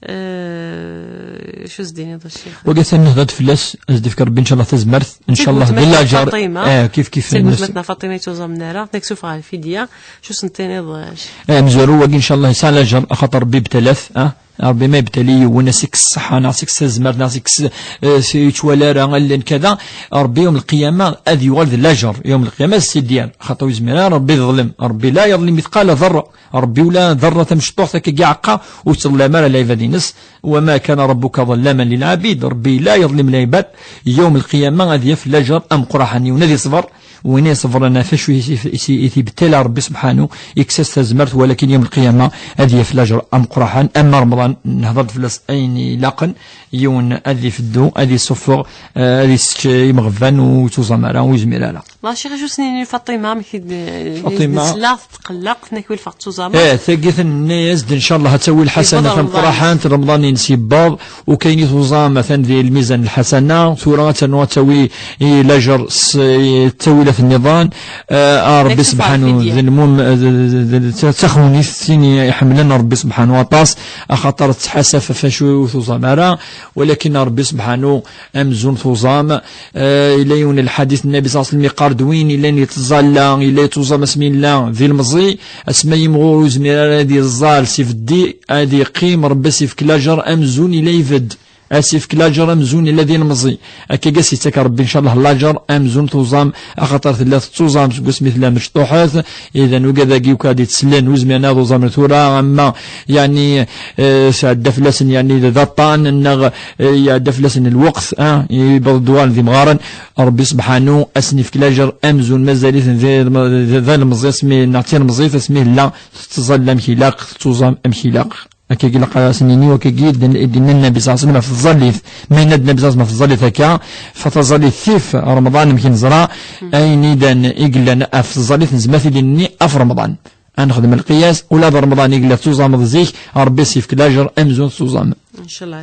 Eh, acu s-d-tiniḍ a Ccix? Wagi atan nehder-d fell-as, ad s-d-ifk Ṛebbi, ncallah, tazmert, ncallah, d lajer. Faṭima. Eh, kif, kif. Sel gma-tneɣ Faṭima ur ttuẓumen ara, nekk sufeɣ lfidya. Acu s-d-tiniḍ, eh, Ccix? Eh, amezwaru-agi, ncallah, yesɛa lajer, axaṭer Ṛebbi ibtala-t, ah. Ṛebbi ma yebtali yiwen, a s-ikkes ṣṣeḥḥa, neɣ a s-ikkes tazmert, neɣ a s-ikkes, eh, s-, yettwali ara allen kada, Ṛebbi yawm lqiyama ad yuɣal d lajer, yawm lqiyama ad s-t-id-yerr, xaṭer ur yezmir ara Ṛebbi yeḍlem. Ṛebbi la yeḍlim mithqala ḍerra. Ṛebbi ula ḍerra tamecṭuḥt akka i iɛeqqa, ur teḍlam ara lɛibad-ines. وما كان ربك ظلاما للعبيد. Ṛebbi la yeḍlim lɛibad. Yawm lqiyama ad yaf lajer ameqqraḥ, yiwen ad yeṣber, win iṣebren ɣef wacu i, i, i, i t-ibtala Ṛebbi subḥanu, yekkes-as tazmert, walakin yawm lqiyama ad yaf lajer ameqqraḥ. Ama Remḍan, nehḍer-d fell-as ayen ilaqen, yiwen ad ifeddu, ad isuffeɣ, eh, ad issečč imɣebban, ur tuẓam ara, ur yezmir ara. La, Ccix, acu s-nini i Faṭima? Amek i d-, Faṭima. Nesla tetqelleq, tenna-k wi lfeɣ d tuẓama. Eh, tagi tenna-yas-d, ncallah, ad tawi lḥasana tameqqraḥant, Remḍan-ines yewweḍ, u kayen i tuẓam atan di lmizan lḥasana, tura ad ternu ad tawi i lajer s, i ttawilat nniḍen, eh, a Ṛebbi subḥanu, d lmum, d, d, d, d, d taxewnit tin i iḥemmlen Ṛebbi subḥanu aṭas, axaṭer tettḥasaf ɣef wacu ur tuẓam ara, walakin Ṛebbi subḥanu amzun tuẓam. Eh, yella yiwen lḥadit n Nnabi ṣalla Llahu ɛalayhi wa sallam, yeqqar-d win yellan yettẓalla, yella yettuẓam asmi yella d ilemẓi, asma yimɣur ur yezmir ara ad yeẓẓal s ibeddi, ad yeqqim, Ṛebbi ad s-yefk lajer amzun yella ibedd. Ad s-yefk lajer amzun yella d ilemẓi. Akka i s-yettak Ṛebbi, ncallah, lajer amzun tuẓam, axaṭer tella tettuẓam seg wasmi tella mecṭuḥet. Idan, ugad-agi akk ad d-ittsellen, ur zmiren ad uẓamen tura, ama, yeɛni, eh, sɛedda fell-asen, yeɛni, d aṭṭan, neɣ, eh, iɛedda fell-asen lweqt, ah, yewweḍ-d uɣalen d imɣaren. Ṛebbi subḥanu, ad sen-yefk lajer amzun mazal-iten d, d, d alemẓi, asmi, neɣ d tilemẓit, asmi yella tettẓalla amek ilaq, tettuẓam amek ilaq. Akkagi ilaq ad asen-nini, akkagi i d-, i d-yenna Nnabi ṣalla Llahu ɛalayhi wa sallam ɣef tẓallit. Ma yenna-d Nnabi ṣalla Llahu ɛalayhi wa sallam ɣef tẓallit akka, fa taẓallit tif Remḍan, amek i neẓra, ayen i dan i yellan ɣef tẓallit nezmer ad t-id-nini ɣef Remḍan. Ad nexdem lqiyas, ula d Remḍan i yella tettuẓameḍ zik, Ṛebbi ad s-yefk lajer amzun tettuẓam. Ncallah.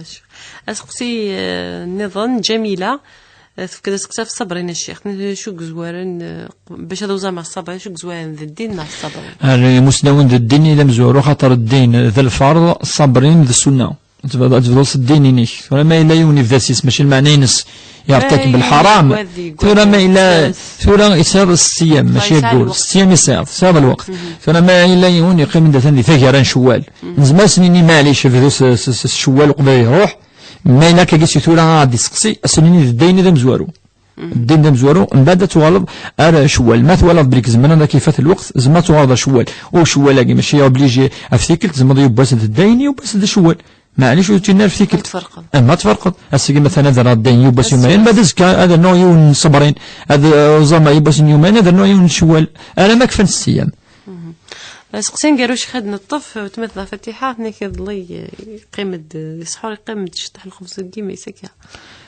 Aseqsi, eh, nniḍen, Ǧamila, eh, tefka-d aseqsi ɣef ṣṣabrin, a Ccix. Acu yezwaren, eh, bac ad uẓameɣ ṣṣabrin, acu yezwaren d ddin neɣ ṣṣabrin? Ar imusnawen d ddin i d amezwaru, xaṭer ddin d lferḍ, ṣṣabrin d ssunna. Ad tebḍ-, ad tebḍuḍ s ddin-inek. Tura ma yella yiwen yebda s-is, mačči lmeɛna-ines yertak belḥaram. Tura ma yella, tura yesɛiḍ s ssiyam, mačči ayyur, s ssiyam i tesɛiḍ, tesɛiḍ lweqt. Tura ma yella yiwen yeqqim-d atan di taggara n Cewwal. Nezmer ad s-nini, maɛlic, bdu s, s, s, s Cewwal uqbel ad iruḥ. Ma yella akkagi si tura ad d-iseqsi, ad s-nini d ddin i d amezwaru. Ddin d amezwaru, mbeɛd ad tuɣaleḍ ar Cewwal. Ma twalaḍ belli tzemreḍ ad k-ifat lweqt, tzemreḍ ad tuɣaleḍ ar Cewwal. U Cewwal-agi mačči obligé ɣef tikkelt, tzemreḍ yiwwas d ddin, yiwwas d Cewwal. Maɛlic ur ttini ara f tikkelt. Ad tferqeḍ. Ama ad tferqeḍ. Ass-agi, matan ad rreɣ ddin yiwwas yumayen, mbeɛd azekka ad rnuɣ yiwen n ṣṣebrin, ad, uh, uẓama yiwwas n yumayen, ad rnuɣ yiwen n Cewwal. Alamma kfan ssiyam. Seqsi aneggaru, Ccix, ad neṭṭef, weltma-tneɣ Fatiḥa, tenna-k iḍelli, eh, yeqqim-d, eh, di ṣṣḥur yeqqim-d ciṭṭaḥ lxebz deg yimi-s akka.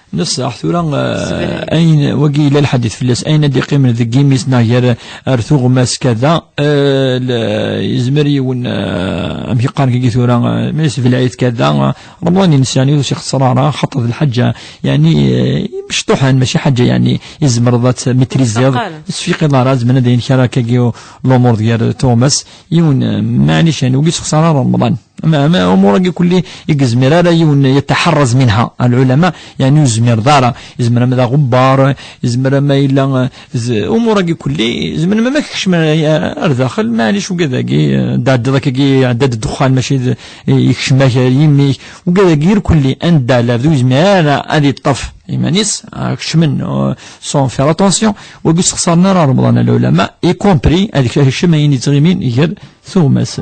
Neṣṣaḥ, tura, eh, ayen, wagi yella lḥadit fell-as, ayen ad d-iqqimen deg yimi-s neɣ gar ar tuɣmas kada, eh, l-, yezmer yiwen, eh, amek i qqaren kagi tura, eh, ma yesbelɛit kada, eh, Remḍan-ines, yeɛni, ur s-ixeṣṣer ara, xaṭer d lḥaǧa, yeɛni, eh, mecṭuḥen, mačči ḥaǧa, yeɛni, izemreḍ ad tmitriziḍ, ur tesfiqiḍ ara, zemren ad ayen kra akkagi lumuṛ gar tuɣmas, yiwen, eh, maɛlic, yeɛni, ur yessexṣar ara Remḍan. Ama, ama umur-agi kulli i yezmir ara yiwen yataḥerraz minha, lɛulama, yeɛni, ur yezmir ara, yezmer ama d aɣebbar, yezmer ama yella, eh, z-, umur-agi kulli, zemren ama kecmen, eh, ar daxel, maɛlic ugad-agi, eh, d-ɛeddiḍ akkagi, ɛedda-d ddexxan, mačči d, eh, yekcem-ak ar yimi-k, ugad-agi irkelli, anda la bdu yezmir ara ad yeṭṭef iman-is, ah, kecmen, euh, sans faire attention, wagi ur sexṣaren ara Remḍan, lɛulama, y compris, ad kecmen ayen yettɣimin gar tuɣmas.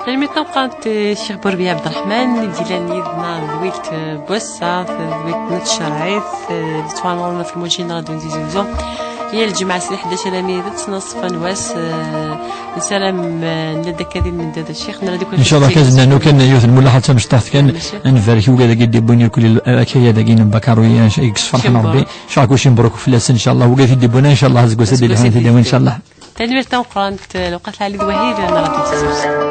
Tanemmirt tameqqrant, eh, Ccix Burbiya Ɛebderreḥman, i d-yellan yid-neɣ d wilt, eh, n wass-a, d wilt n tcerɛit, eh, yettwanɣuren ɣef lmuǧi n Radio Tizi Uzzu. Yal lǧemɛa si ḥdac almi d ttnaṣfa n wass, eh, nessaram, eh, nella-d akka di lmendad a Ccix, nella-d akka. Inchallah, kan znan kan yiwet n lmulaḥaḍa tamecṭuḥt kan, ad nbarek i ugad-agi d-yewwin irkelli akayad-agi n Bakaruya, i yessefṛeḥen Ṛebbi. Nchallah kulci mebruk fell-asen, inchallah, ugad i d-yewwin, inchallah, aseggas ad d-ilḥun ad t-id-yawin, inchallah. Tanemmirt tameqqrant, lewqat lɛali d wahil, n Radio Tizi Uzzu.